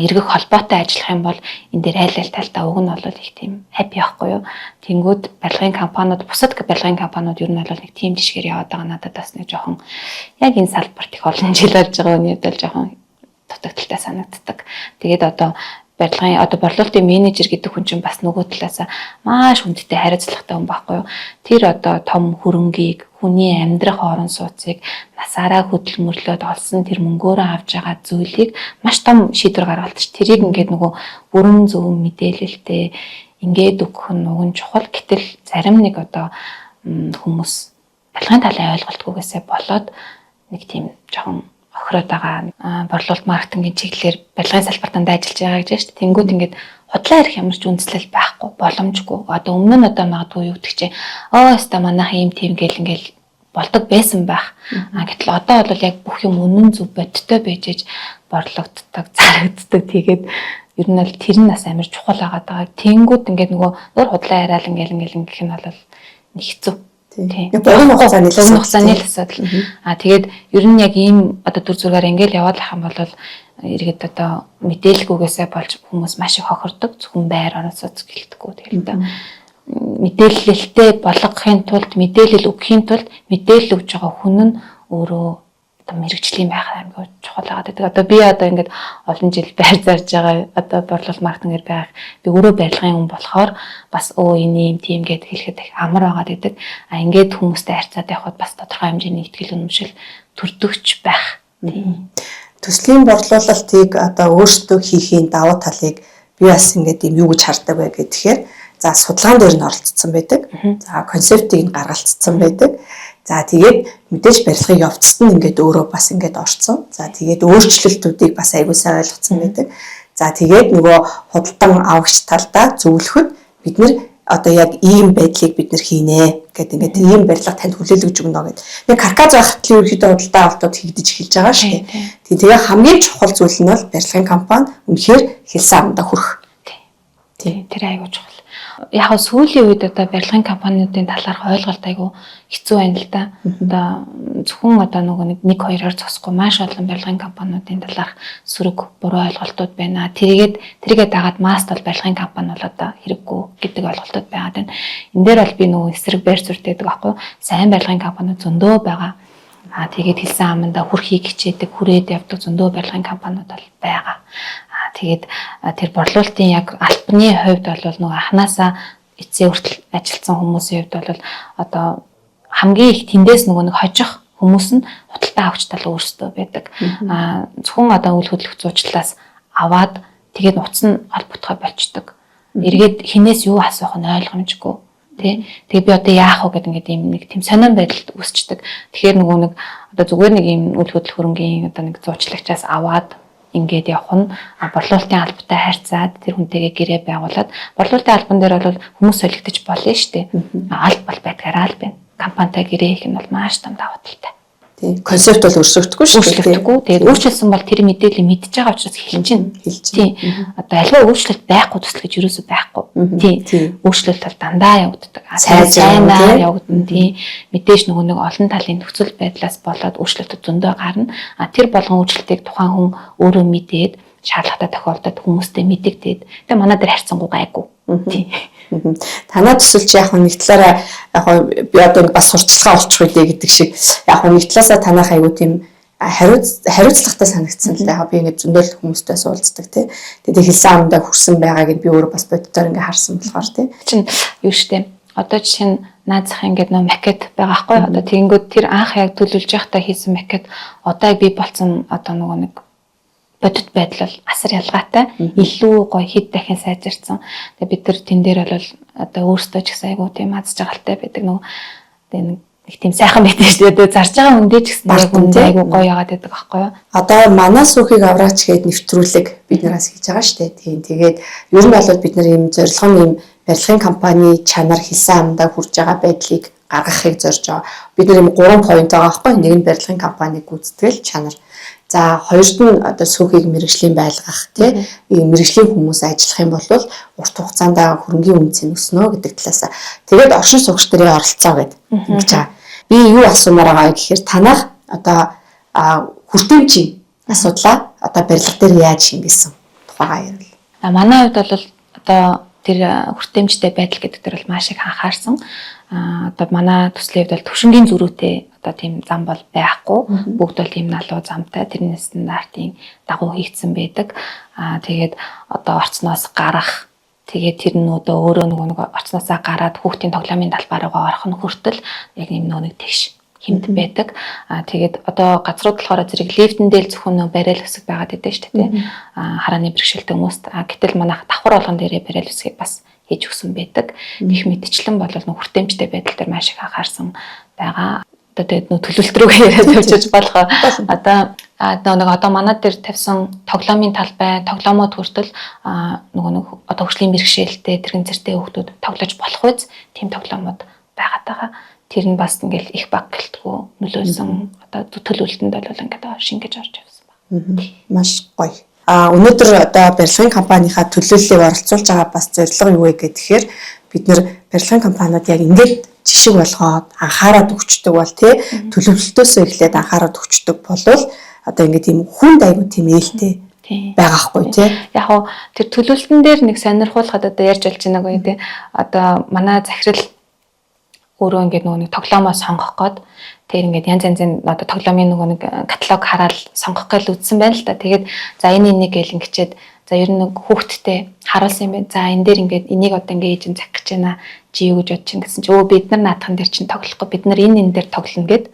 эргэх холбоотой ажиллах юм бол энэ дээр аль аль талдаа уг нь бол их тийм happy байхгүй юу. Тэнгүүд барилгын компаниуд бусад барилгын компаниуд ер нь бол нэг тийм жишгээр яваад байгаа надад бас нэг жоохон яг энэ салбарт их олон жил болж байгаа үний хувьд бол жоохон дутагдaltaй санагддаг. Тэгээд одоо барилгын одоо борлуулалтын менежер гэдэг хүн чинь бас нөгөө талаас маш хүндтэй хариуцлагатай хүн байхгүй юу. Тэр одоо том хөрөнгийг, хүний амьдрах орон сууцыг насаараа хөдөлмөрлөөд олсон тэр мөнгөөрөө авч байгаа зүйлийг маш том шийдвэр гаргалт ш. Тэрийг ингээд нөгөө бүрэн зөв мэдээлэлтэй ингээд өгөх нь уг нь чухал. Гэтэл зарим нэг одоо хүмүүс барилгын талын ойлголтгүйгээсээ болоод нэг тийм жоохон охироод байгаа. Борлуулалт маркетингийн чиглэлээр барилгын салбарт дандаа ажиллаж байгаа гэж байна шүү дээ. Тэнгүүд ингээд худлаа ярих ямар ч үндэслэл байхгүй, боломжгүй. Одоо өмнө нь одоо магадгүй юу гэдэг чинь өста манайх ийм тийм гэл ингээл болдог байсан байх. Гэтэл одоо бол яг бүх юм үнэн зөв бодиттой байж ээж борлогддог, зарагддаг. Тэгээд ер нь бол тэр нь бас амар чухал байгаад байгаа. Тэнгүүд ингээд нөгөө нөр худлаа яриад ингээл ингээл ингэх нь бол нэг хэцүү. Тийм. Богино хугацааны л асуудал. Тэгээд ер нь яг ийм одоо дүр зургаар ингээл яваад лах юм бол иргэд одоо мэдээлэлгүйгээсээ болж хүмүүс маш их хохирдог. Зөвхөн байр орон сууц гэлтгүү. Тэгэл та мэдээлэлтэй болгохын тулд мэдээлэл өгөхийн тулд мэдээлэл өгж байгаа хүн нь өөрөө одоо мэрэгжлийн байх аймаг чухал байгаад байдаг. Одоо би одоо ингээд олон жил байр зарж байгаа одоо борлуулалт маркетингээр байх би өөрөө барилгын хүн болохоор бас энэ юм тийм гэд хэлэхэд их амар байгаад байдаг. Ингээд хүмүүстэй харьцаад явхад бас тодорхой хэмжээний итгэл үнэмшил төрдөгч байх. Тийм. Төслийн борлуулалтыг одоо өөрсдөө хийхийн давуу талыг би бас ингээд юм юу гэж хардаг вэ гэхээр за судалгаан дээр нь оролцсон байдаг. За концептыг нь гаргалцсан байдаг. За тэгээд мэдээж барилгын явцад нь ингээд өөрөө бас ингээд орцсон. За тэгээд өөрчлөлтүүдийг бас аягүй сайн ойлгоцсон байдаг. За тэгээд нөгөө худалдан авагч талдаа зөвлөхөд бид нэр одоо яг ийм байдлыг бид нэр хийнэ гэдэг ингээд ийм барилга танд хүлээлгэж өгнө гэдэг. Нэг каркас байхад л ерөнхийдөө худалдаа авалтууд хийгдэж эхэлж байгаа шүү дээ. Тийм тэгээ хамгийн чухал зүйл нь бол барилгын компани үнэхээр хэлсэн амдаа хүрэх. Тийм тэр аягүй чухал. Яг сүүлийн үед одоо барилгын компаниудын талаарх ойлголт айгүй хэцүү байна л да. Одоо зөвхөн одоо нөгөө нэг хоёроор зогсохгүй маш олон барилгын компаниудын талаарх сөрөг буруу ойлголтууд байна. Тэрийгээ дагаад маст бол барилгын компани бол одоо хэрэггүй гэдэг ойлголтууд байгаад байна. Энэ дээр бол би нөгөө эсрэг байр суурьтай байдаг аахгүй. Сайн барилгын компаниуд зөндөө байгаа. Аа тэгээд хэлсэн амандаа хүрхийг хичээдэг, хүрээд явдаг зөндөө барилгын компаниуд бол байгаа. Аа тэгээд тэр борлуулалтын яг албаны хувьд бол нөгөө анханасаа эцсээ хүртэл ажилласан хүмүүсийн хувьд бол одоо хамгийн их тэндээс нөгөө нэг хожих хүмүүс нь худалдаа авагч тал өөрсдөө байдаг. Аа зөвхөн одоо үйл хөдлөх зуучлалаас аваад тэгээд нууц нь холбогдохой болчдөг. Эргээд хинээс юу асуух нь ойлгомжгүй. Тэ. Тэгээ би одоо яах вэ гэдэг ингээд ийм нэг тийм сонин байдалд үүсчдэг. Тэгэхээр нөгөө нэг одоо зүгээр нэг ийм үйл хөдлөх хөрөнгийн одоо нэг зуучлагчаас аваад ингээд явах нь борлуулалтын албатай харьцаад тэр хүнтэйгээ гэрээ байгуулад борлуулалтын албан дээр бол хүмүүс солигдож болно шүү дээ. Алба бол байдгаараа л байна. Компанитай гэрээ хийх нь бол маш том давуу талтай. Тийм. Концепт бол өөрчлөгдөхгүй шүү дээ. Өөрчлөгдөхгүй. Тэгээд өөрчилсөн бол тэр мэдээллийг мэдж байгаа учраас хэлж чинь. Хэлж. Тийм. Одоо альва өөрчлөлт байхгүй төсөл гэж юусоо байхгүй. Тийм. Өөрчлөлт бол дандаа явагддаг. Сайнаар явагдана. Тийм. Мэдээж нөгөө нэг олон талын нөхцөл байдлаас болоод өөрчлөлтүүд зөндөө гарна. А тэр болгон өөрчлөлтийг тухайн хүн өөрөө мэдээд шаардлагатай тохиолдолд хүмүүстэй мэдэгдээд тэгээ манай дээр харьцангуй гайгүй. Тийм. Танаа төсөлч яг нэг талаараа яг би одоо бас сурталчилгаа олчих үлээ гэдэг шиг яг нэг талаасаа танах айгуу тийм хариуцлагатай санагдсан л да. Яг би ингэ зөндөл хүмүүстэй суулцдаг тий. Тэгээд хэлсэн амдаа хүрсэн байгааг нь би өөрөө бас боддоор ингэ харсан болохоор тий. Чин юу штэ. Одоо жишээ нь наад зах ингээд нөө макет байгаа хгүй. Одоо тэгэнгүүт тэр анх яг төлөвлөж байхдаа хийсэн макет одоо яг би болцсон одоо нөгөө нэг бодит байдал бол асар ялгаатай. Илүү гоё хэд дахин сайжирсан. Тэгээ бид нар тэн дээр бол одоо өөрсдөө ч гэсэн айгүй тийм аз жаргалтай байдаг нөгөө тэгээ нэг тийм сайхан байдаг шүү дээ. Зарж байгаа хүндээ ч гэсэн яг үндэ айгүй гоё яагаад байдаг аахгүй юу? Одоо манай сүүхийг авраач гээд нэвтрүүлэг бид нараас хийж байгаа шүү дээ. Тийм. Тэгээд ер нь бол бид нар ийм зорилго нь ийм барилгын компани чанар хэлсэн амдаа хүрж байгаа байдлыг гаргахыг зорж байгаа. Бид нар ийм 3 point байгаа аахгүй юу? Нэг нь барилгын компани гүйцэтгэл чанар. За хоёрт нь одоо сүүхийг мэрэгжлийн байлгах тий мэрэгжлийн хүмүүс ажиллах юм бол урт хугацаанд хөрөнгийн үнцийг өснө гэдэг талаас. Тэгээд оршин суугч нарын оролцоо гэдэг ингэж байгаа. Би юу асуумаар байгаа гэхээр танах одоо хүртээмжийн асуудлаа одоо барилга дээр яаж шингээсэн тухайгаа ярил. Манай хувьд бол одоо тэр хүртээмжтэй байдал гэдэг дээр бол маш их анхаарсан. Одоо манай төслийн хувьд бол төвшингийн зөрүүтэй одоо тийм зам бол байхгүй. Бүгд бол тийм налуу замтай тэрний стандартын дагуу хийгдсэн байдаг. Тэгээд одоо орцноос гарах тэгээд тэр нь одоо өөрөө нөгөө нэг орцноосаа гараад хүүхдийн тоглоомын талбай руугаа орох нь хүртэл яг юм нөгөө нэг тэгш хэмт байдаг. Тэгээд одоо газрууд болохоор зэрэг лифтэн дээр зөвхөн нөө барайл хэсэг байгаад байдаг шүү дээ. Харааны бэрхшээлтэй хүмүүст. Гэтэл манайх давхар болгон дээрээ барайл хэсгийг бас хийж өгсөн байдаг. Гэх мэтчлэн бол нөх хүртээмжтэй байдал дээр маш их анхаарсан байгаа. Одоо тэгээд нөө төлөвлөлт рүүгээ яриад явчих болох. Одоо нэг одоо манай дээр тавьсан тоглоомын талбай, тоглоомод хүртэл нөгөө нэг одоо хөгжлийн бэрхшээлтэй тэрэгэн зэртэй хүүхдүүд тоглож болох үз тийм тоглоомод байгаад байгаа. Тэр нь бас ингээл их баг гэлтгүү нөлөөлсөн одоо төлөвлөлтөнд бол ингээд шингэж орж явсан байна. Маш гоё. Өнөөдөр одоо барилгын компанийнхаа төлөөллийг оролцуулж байгаа бас зорилго юу вэ гэхээр бид нэр барилгын компаниуд яг ингээд жишг болгоод анхаарал өгчдөг бол тий төлөвлөлтөөсөө эхлээд анхаарал өгчдөг болвол одоо ингээд тийм хүнд айгу тийм ээлтэй байгаа хгүй тий. Яг хуу тэр төлөвлөлтөн дээр нэг сонирхуулахад одоо ярьж болж байна гоё тий. Одоо манай захирал өөрөө ингээд нөгөө нэг тоглоомоо сонгох гээд тэр ингээд янз янзын одоо тоглоомын нөгөө нэг каталог хараад сонгох гээл үзсэн байна л та. Тэгээд за энэ энийг гээл ингэчээд за ер нь нэг хүүхдтэй харуулсан юм байна. За энэ дээр ингээд энийг одоо ингээд ээж нь захих гэж байна. Чи юу гэж бодож чинь гэсэн чи өө бид нар наадхан дээр чинь тоглохгүй бид нар энэ дээр тоглоно гэд.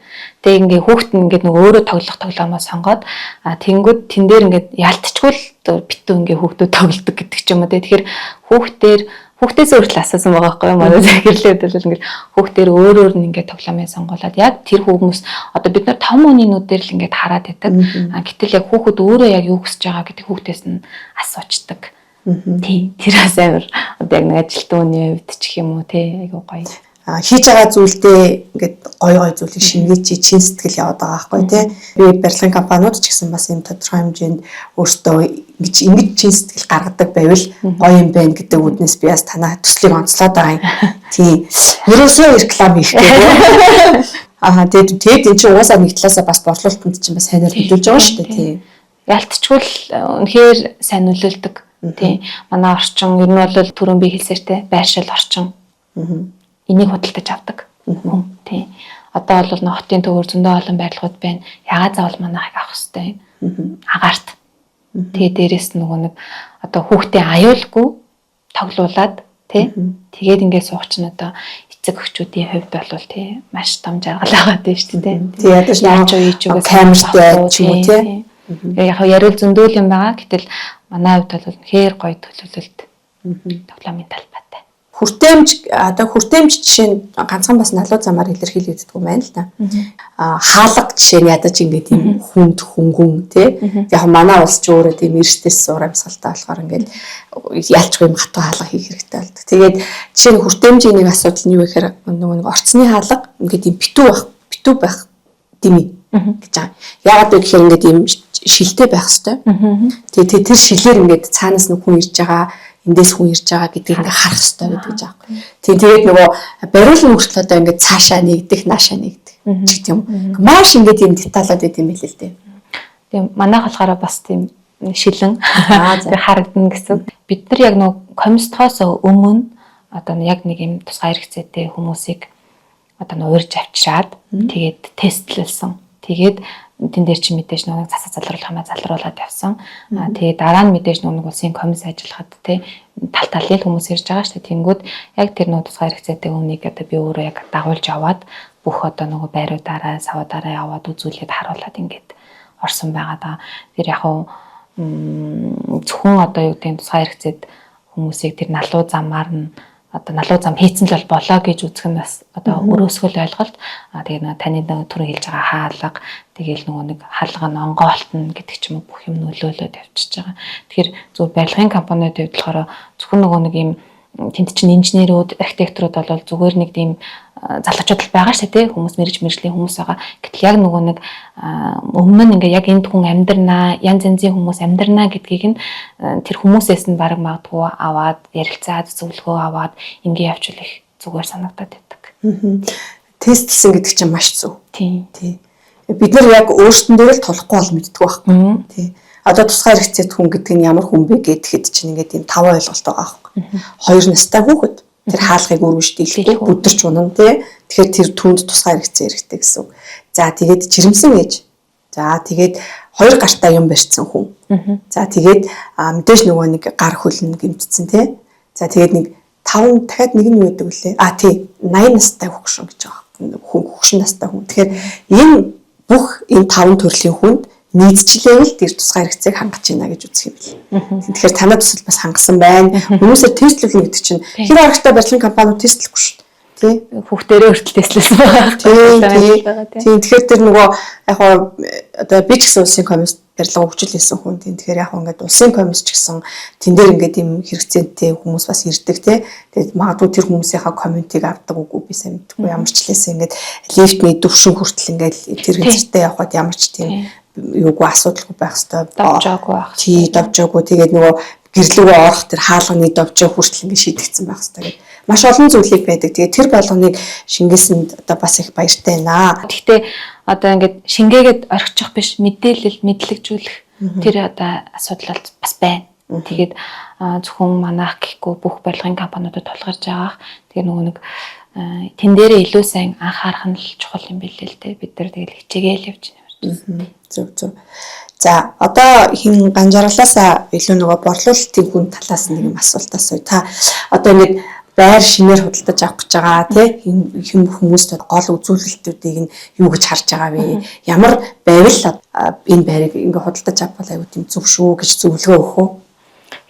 Тэгээ ингээд хүүхд нь ингээд нөгөө өөрөө тоглох тоглоомоо сонгоод тэгэнгүүт тэн дээр ингээд ялтчгүй л битүү ингээд хүүхдүүд тоглодог гэдэг ч юм уу. Тэгэхээр хүүхдээр хүүхдээс өөртөө асуусан байгаа байхгүй юу? Манай захирлээд бол ингээд хүүхдээр өөр өөр нь ингээд тоглоомыг сонгуулад яг тэр хүмүүс одоо бид нар том хүний нүдээр л ингээд хараад байдаг. Гэтэл яг хүүхэд өөрөө яг юу хүсэж байгаа гэдэг хүүхдээс нь асуучдаг. Тийм. Тэр бас амар одоо яг нэг ажилтны хүний хувьд ч гэх юм уу тий айгуу гоё. Хийж байгаа зүйлдээ ингээд гоё гоё зүйлийг шингээж чи чин сэтгэл яваад байгаа байхгүй тий. Би барилгын компаниуд ч гэсэн бас ийм тодорхой хэмжээнд өөртөө ингэж чин сэтгэл гаргадаг байвал гоё юм байна гэдэг үднэс би бас танаа төслийг онцлоод байгаа юм. Тийм. Ерөөсөө реклам хийх гэдэг. Аа, тэгээд эн чинь угаасаа нэг талаасаа бас борлуулалтанд чинь бас сайнаар нөлөөлж байгаа шүү дээ. Тийм. Ялтчгүй л үнэхээр сайн нөлөөлдөг. Тийм. Манай орчин ер нь бол түрүүн би хэлсээртэй байршил, орчин. Энийг худалдаж авдаг хүн. Тийм. Одоо бол нөх хотын төвөр зөндөө олон барилгууд байна. Ягаад заавал манайхыг авах хэвтэй юм? Агаарт. Тэгээ дээрэс нөгөө нэг одоо хүүхдээ аюулгүй тоглуулад, тий. Тэгээд ингээд суух чинь одоо эцэг эхчүүдийн хувьд бол, тий, маш том жаргал байгаа дээ шүү дээ. Тий, ядаж яаж уу ийж камертай ч юм уу, тий. Яг яриул зөндөөл юм байгаа. Гэтэл манай хувьд бол үнэхээр гоё төлөвлөлт, тоглоомын талбайтай. Хүртээмж, одоо хүртээмж жишээ нь ганцхан бас налуу замаар илэрхийлэгддэг юм байна л да. Аа, хаалга жишээ нь ядаж ингээд тийм хүнд хөнгөн, тий. Яг манай улс ч өөрөө тийм эрсдэлс уур амьсгалтай болохоор ингээд ялчгүй юм хатуу хаалга хийх хэрэгтэй болдог. Тэгээд жишээ нь хүртээмжийн нэг асуудал нь юу гэхээр нөгөө нэг орцны хаалга ингээд тийм битүү байх дими гэж байгаа. Яагаад вэ гэхээр ингээд ийм шилтэй байх хэвээр. Тэгээ тэр шилээр ингээд цаанаас нэг хүн ирж байгаа, эндээс хүн ирж байгаа гэдгийг ингээ харах хэрэгтэй гэдэг гэж байгаа. Тийм, тэгээд нөгөө бариулан хүртэл одоо ингээд цаашаа нэгдэх, наашаа нэгдэх ч гэдэг юм. Маш ингээд юм деталаад байт юм билээ л дээ. Тийм, манайх болохоор бас тийм шилэн тэг харагдана гэсэн. Бид нар яг нөгөө комистхоос өмнө одоо яг нэг юм тусгай хэрэгцээтэй хүмүүсийг одоо нөө урьж авчираад тэгээд тестлэлсэн. Тэгээд тэн дээр чи мэдээж нөгөө засаа залруулах юмаа залруулад явсан. Аа, тэгээд дараа нь мэдээж нөгөө улсын комисс ажиллахад, те, тал талын хүмүүс ирж байгаа шүү дээ. Тэнгүүд яг тэр нөгөө тусгай хэрэгцээтэй хүнийг одоо би өөрөө яг дагуулж яваад бүх одоо нөгөө байруудаараа, савуудаараа яваад үзүүлээд харуулад ингээд орсон байгаа да. Тэр яг уу зөвхөн одоо юу гэдэг тусгай хэрэгцээд хүмүүсийг тэр налуу замаар нь одоо налуу зам хийцэн л болоо гэж үзэх нь бас одоо өрөөсгөл ойлголт. А тэгээ нөгөө таны нөгөө түрүү хэлж байгаа хаалга, тэгээл нөгөө нэг хаалга нь онгоолтно гэдэг ч юм уу, бүх юм нөлөөлөөд явчихж байгаа. Тэгэхээр зөв барилгын компаниуд хувьд болохоор зөвхөн нөгөө нэг юм тэнд чинь инженерүүд, архитекторууд бол зүгээр нэг тийм залуучууд л байгаа шүү дээ, хүмүүс мэрэгжлийн хүмүүс байгаа. Гэтэл яг нөгөө нэг өмнө нь ингээ яг энд хүн амьдрнаа, янз янзын хүмүүс амьдрнаа гэдгийг нь тэр хүмүүсээс нь баг магадгүй аваад, ярилцаад, зөвлөгөө аваад ингээ явуул их зүгээр санагдаад байдаг. Тестлсэн гэдэг чинь маш зөв. Тийм. Тий. Бид нар яг өөрсдөн дээр л тулахгүй бол мэддэг байхгүй. Тий. Одоо тусгай хэрэгцээт хүн гэдэг нь ямар хүн бэ гэхэд чинь ингээд ийм таван ойлголт байгаа байхгүй. 2 настай хүүхэд тэр хаалгыг өргөж дийлэхгүй бүдэрч унана, тий. Тэгэхээр тэр түүнд тусгай хэрэгцээ хэрэгтэй гэсэн үг. За, тэгээд жирэмсэн ээж. За, тэгээд хоёр гартаа юм барьсан хүн. За, тэгээд мэдээж нөгөө нэг гар хөлн гэмтсэн, тий. За, тэгээд нэг таван, дахиад нэг нь юу гэдэг вүлээ? А тий, 80 настай хөгшин гэж байгаа. Хүн, хөгшин настай хүн. Тэгэхээр энэ бүх энэ таван төрлийн хүнд нийцчлээвэл тэр тусгай хэрэгцээг хангаж байна гэж үзэх юм бэл. Тэгэхээр танай төсөл бас хангасан байна. Хүмүүсээр тестлүүлнэ гэдэг чинь хэр аргатай барилгын компаниуд тестлэхгүй шүү дээ. Тий. Хүүхдэрээ хүртэл тестлэсэн байгаа. Тий. Тийм, тэгэхээр тэр нөгөө яг хоо одоо би ч гэсэн улсын комисс барилга хөгжил хийсэн хүн. Тийм, тэгэхээр яг хоо ингээд улсын комисс ч гэсэн тэн дээр ингээд ийм хэрэгцээтэй хүмүүс бас ирдэг, тий. Тэгээд магадгүй тэр хүмүүсийнхаа comment ыг авдаг үгүй би сайн мэдэхгүй, ямар ч лээсэн ингээд лифтний төвшин хүртэл ингээд тэр хэрэгцээтэй явхад ямар ч тийм юугүй, асуудалгүй байх хэвээр. Довжоогүй байх. Тий, довжоогүй. Тэгээд нөгөө гэрлүүгөө орох тэр хаалганы довжоо хүртэл ингээд шийдэгдсэн байх хэвээр гэдэг маш олон зүйлийг байдаг. Тэгээд тэр болгоныг шингээсэнд одоо бас их баяртай байна. Гэхдээ одоо ингээд шингээгээд орхичих биш, мэдээлэл мэдлэгжүүлэх тэр одоо асуудал бол бас байна. Тэгээд зөвхөн манайх гэхгүй бүх барилгын компаниудад тулгарч байгаах. Тэгээ нөгөө нэг тэн дээрээ илүү сайн анхаарах нь л чухал юм билээ л дээ. Бид нар тэгэл хичээгээл явж байна. Зөв, зөв. За, одоо хин ганжаргалаасаа илүү нөгөө борлуулалтын хүн талаас нэг юм асуулт асууя. Та одоо ингэж байр шинээр худалдаж авах гэж байгаа, тий, хэн хүмүүст гол үзүүлэлтүүдийг нь юу гэж харж байгаа вэ? Ямар байвал энэ байрыг ингээ худалдаж авах аюу тийм зөв шүү гэж зөвлөгөө өгөх үү?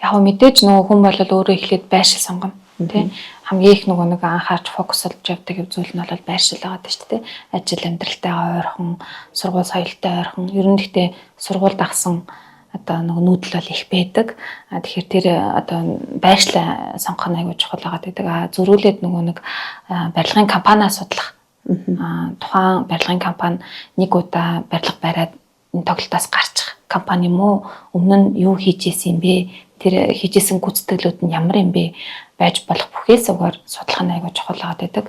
Яг нь мэдээж нөгөө хүн бол өөрөө эхлээд байршил сонгоно, тий. Хамгийн их нөгөө нэг анхаарч focus лж явдаг зүйл нь бол байршил байгаа даа шүү дээ. Ажил амьдралтайгаа ойрхон, сургууль соёлтой ойрхон. Ер нь гэхдээ сургууль дагсан одоо нөгөө нүүдэл бол их байдаг. А тэгэхээр тэр одоо байршлаа сонгох нь аягүй чухал байгаа гэдэг. А зөрүүлээд нөгөө нэг барилгын компаниа судлах. А тухайн барилгын компани нэг удаа барилга бариад энэ тоглолтоос гарчих. компани юм уу? Өмнө нь юу хийж исэн юм бэ? Тэр хийжсэн гүйцэтгэлүүд нь ямар юм бэ? Байж болох бүхээс угаар судлах нь айгүй чухал байгаад байдаг.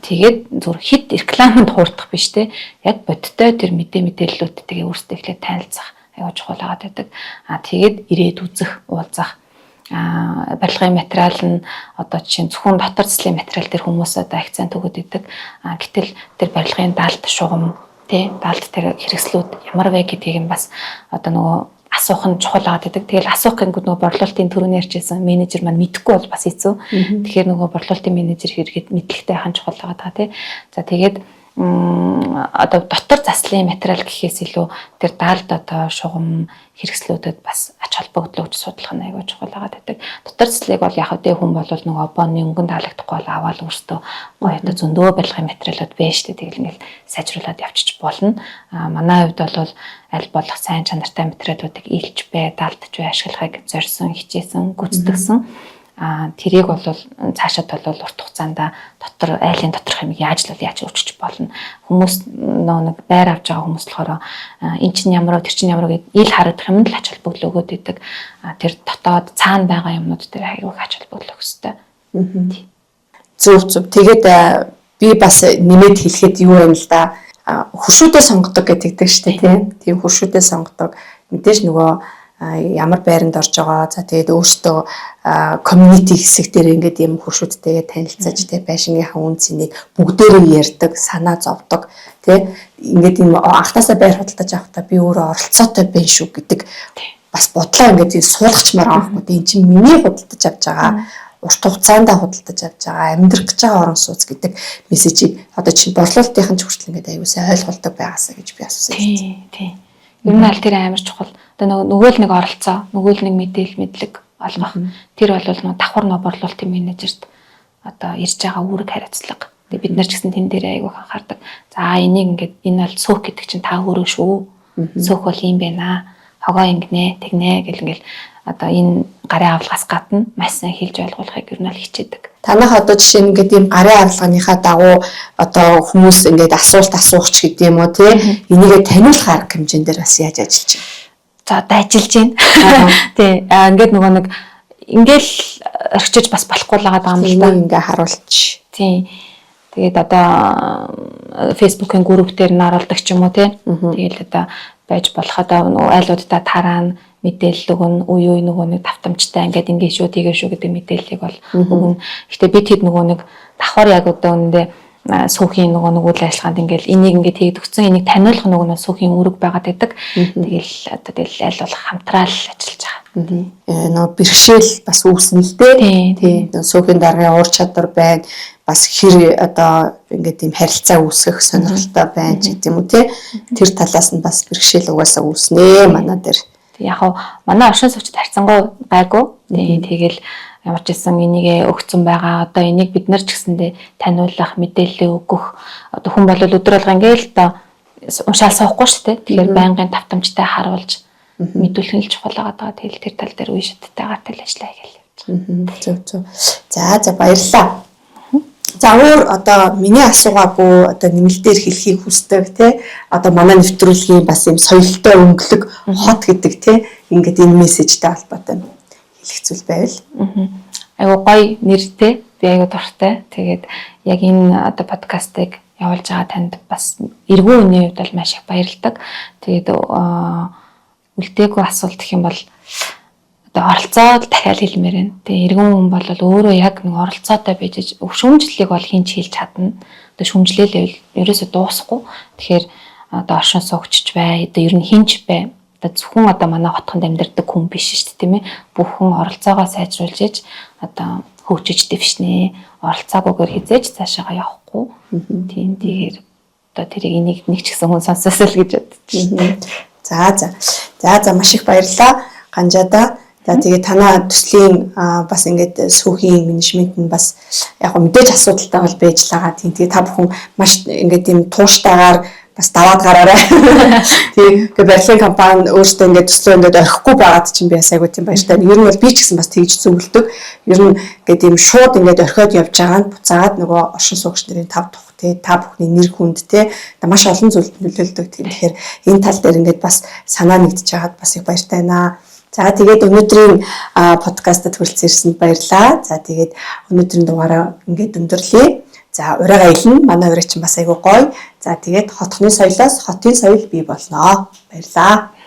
Тэгээд зүр хит рекламанд хуурдах биш те. Яг бодиттой тэр мэдээллүүдтэйгээ өөрсдөө эхлээд танилцах айгүй чухал байгаад байдаг. Тэгээд ирээд үзэх, уулзах барилгын материал нь одоо жишээ нь зөвхөн дотор заслын материал дээр хүмүүс одоо акцент өгöd идэг. Гэтэл тэр барилгын даалт шугам тий даалт тэр хэрэгслүүд ямар вэ гэдгийг нь бас одоо нөгөө асуух нь чухал байгаад байдаг. Тэгэл асуух гингүүд нөгөө борлуулалтын түрүүний ярьжсэн менежер маань мэдэхгүй бол бас хэцүү. Тэгэхээр нөгөө борлуулалтын менежер хэрэгэд мэдлэгтэй байх нь чухал байгаа даа тий. За тэгээд одоо дотор заслын материал гэхээс илүү тэр даалд одоо шугам хэрэгслүүдэд бас ач холбогдол өгч судлах нь айгүй чухал байгаад байдаг. Дотор заслыг бол яг үгүй хүн бол нөгөө обооны өнгөн таалагдахгүй бол аваад өөртөө гоё одоо зөндөө барилгын материалууд байна шүү дээ. Тэгэл ингээл сайжруулад явчих болно. Манай хувьд бол аль болох сайн чанартай материалуудыг илж бай, даалдаж бай ашиглахыг зорьсон, хичээсэн, гүйцэтгэсэн. Тэрийг бол цаашаад бол урт хугацаанд дотор айлын доторх юм яаж л яаж өөрчилж болно. Хүмүүс нөө нэг байр авч байгаа хүмүүс болохоор эн чинь ямар вэ, тэр чинь ямар вэ гэд ил харагдах юм л ач холбогдол өгөөд идэг. Тэр дотоод цаана байгаа юмнууд дээр аягүй ач холбогдол өгөх ёстой. Зөв зөв. Тэгээд би бас нэмээд хэлэхэд юу юм л да. Хөршүүдээ сонгодог гэдэг шүү дээ, тийм. Тийм хөршүүдээ сонгодог. Мэдээж нөгөө ямар байранд орж байгаа. За тэгээд өөртөө community хэсэг дээр ингээд юм хөршүүдтэйгээ танилцаж тий байшингийнхаа үн цэнийг бүгдээрээ ярьдаг, санаа зовдөг тий ингээд юм анхнаасаа байр худалдаж авахдаа би өөрөө оролцоотой байна шүү гэдэг бас бодлоо ингээд суулгачмаар байгаа байхгүй. Энэ чинь миний худалдаж авч байгаа урт хугацаанд худалдаж авч байгаа, амьдрах гэж байгаа орон сууц гэдэг мессежийг одоо чинь борлуулалтын ч хүртэл ингээд аюул сай ойлголдог байгаасаа гэж би асуусан. Тий, тий. Ер нь аль тэр амар чухал. Одоо нөгөө л нэг оролцоо, нөгөө л нэг мэдээлэл мэдлэг олгох. Тэр бол нөгөө давхар нөгөө борлуулалтын менежерт одоо ирж байгаа үүрэг хариуцлага. Тэгээ бид нар ч гэсэн тэн дээр айгүйх анхаардаг. За энийг ингээд энэ бол сөөх гэдэг чинь та өөрөө шүү. Сөөх бол юм байна. Хогоо ингэнэ, тэгнэ гэл ингээл одоо энэ гарын авлагаас гадна маш сайн хэлж ойлгуулахыг ер нь бол хичээдэг. Танах одоо жишээ нь ингээд ийм гарын авлагынхаа дагуу одоо хүмүүс ингээд асуулт асуух ч гэдэг юм уу тий энийгээ таниулах арга хэмжээн дээр бас яаж ажиллаж байна? За одоо ажиллаж байна. Тий ингээд нөгөө нэг ингээл орчиж бас болохгүй л байгаа юм л да. Ингээ харуулж. Тий. Тэгээд одоо Facebook-ын групп дээр нь оруулдаг ч юм уу тий. Тэгэл одоо байж болох одоо нөгөө айлуудаа тараана мэдээлэл өгнө, үе үе нөгөө нэг давтамжтай ингээд ингэ шүү, тэгээ шүү гэдэг мэдээллийг бол өгнө. Гэтэ бид хэд нөгөө нэг давхар яг одоо үүндээ сүүхийн нөгөө нэг үйл ажиллагаанд ингээл энийг ингээд хийгд өгсөн, энийг таниулах нөгөө нэг сүүхийн үүрэг байгаад байдаг. Тэгэл одоо тэгэл аль болох хамтраал ажиллаж байгаа. Нөгөө бэрхшээл бас үүснэ л дээ. Тий. Сүүхийн даргын уур чадвар байна. Бас хэр одоо ингээд ийм харилцаа үүсгэх сонирхолтой байна ч гэдэг юм уу тий. Тэр талаас нь бас бэрхшээл угаасаа үүснэ манай дээр. Яг хав манай оршин суугчид харьцангуй гайгүй. Тэгэл ямар ч байсан энийг өгцөн байгаа. Одоо энийг бид нар ч гэсэндээ таниулах, мэдээлэл өгөх. Одоо хүн бол өдөр болго ингээл одоо уншаал суухгүй шүү дээ. Тэгэхээр байнгын давтамжтай харуулж мэдүүлэх нь л чухал байгаа. Тэгэл тэр тал дээр үе шаттай гартал ажиллая гэж явж байгаа. Зөв зөв. За за баярлалаа. За өөр одоо миний асуугаагүй одоо нэмэлтээр хэлхийг хүсдэг тий одоо манай нэвтрүүлгийн бас юм соёлтой өнгөлөг хот гэдэг тий ингээд энэ мессежтэй холбоотой хэлэх зүйл байвал. Айгу гоё нэртэй би айгу дуртай. Тэгээд яг энэ одоо подкастыг явуулж байгаа танд бас эргүүн үнийн хувьд бол маш их баярлалдаг. Тэгээд үлдээгүй асуулт гэх юм бол одоо оролцоод дахиад хэлмээр байна. Тэгээ эргэн хүн бол өөрөө яг нэг оролцоотой байж шүүмжлэлийг бол хэн ч хэлж чадна. Одоо шүүмжлээлээ ерөөсөө дуусахгүй. Тэгэхээр одоо оршин суугчч бай, одоо ер нь хинч бай. Одоо зөвхөн одоо манай хотхонд амьдардаг хүн биш шүү дээ, тийм ээ. Бүх хүн оролцоогоо сайжруулж иж одоо хөгжиж дэвшнэ. Оролцоогүйгээр хизээж цаашаага явахгүй. Тийм тэгэхээр одоо тэрийг энийг нэг ч гэсэн хүн сонсоосоо л гэж бодож байна. За за. За за маш их баярлалаа. Ганжаада. За тэгээ танаа төслийн бас ингээд сүүхийн менежмент нь бас яг гоо мэдээж асуудалтай бол байж л байгаа. Тийм тэгээ та бүхэн маш ингээд ийм тууштайгаар бас даваад гараарай. Тийм тэгээ барилгын компани өөртөө ингээд төслөө ингээд орхихгүй байгаад чинь би бас айгуу тийм баяртай. Ер нь бол би ч гэсэн бас тэгж зөвлөдөг. Ер нь ингээд ийм шууд ингээд орхиод явж байгаа нь буцаагаад нөгөө оршин суугч нарын тав тухтай тий, та бүхний нэр хүнд, тий, маш олон зүйлд нөлөөлдөг. Тэгэхээр энэ тал дээр ингээд бас санаа нэгдэж байгаад бас их баяртай байна. За, тэгээд өнөөдрийн подкастад хүрэлцэн ирсэнд баярлалаа. За, тэгээд өнөөдрийн дугаараа ингээд өндөрлөе. За, урайгаа илнэ. Манай урай чинь бас айгүй гоё. За, тэгээд хотхны соёлоос хотын соёл бий болноо. Баярлалаа.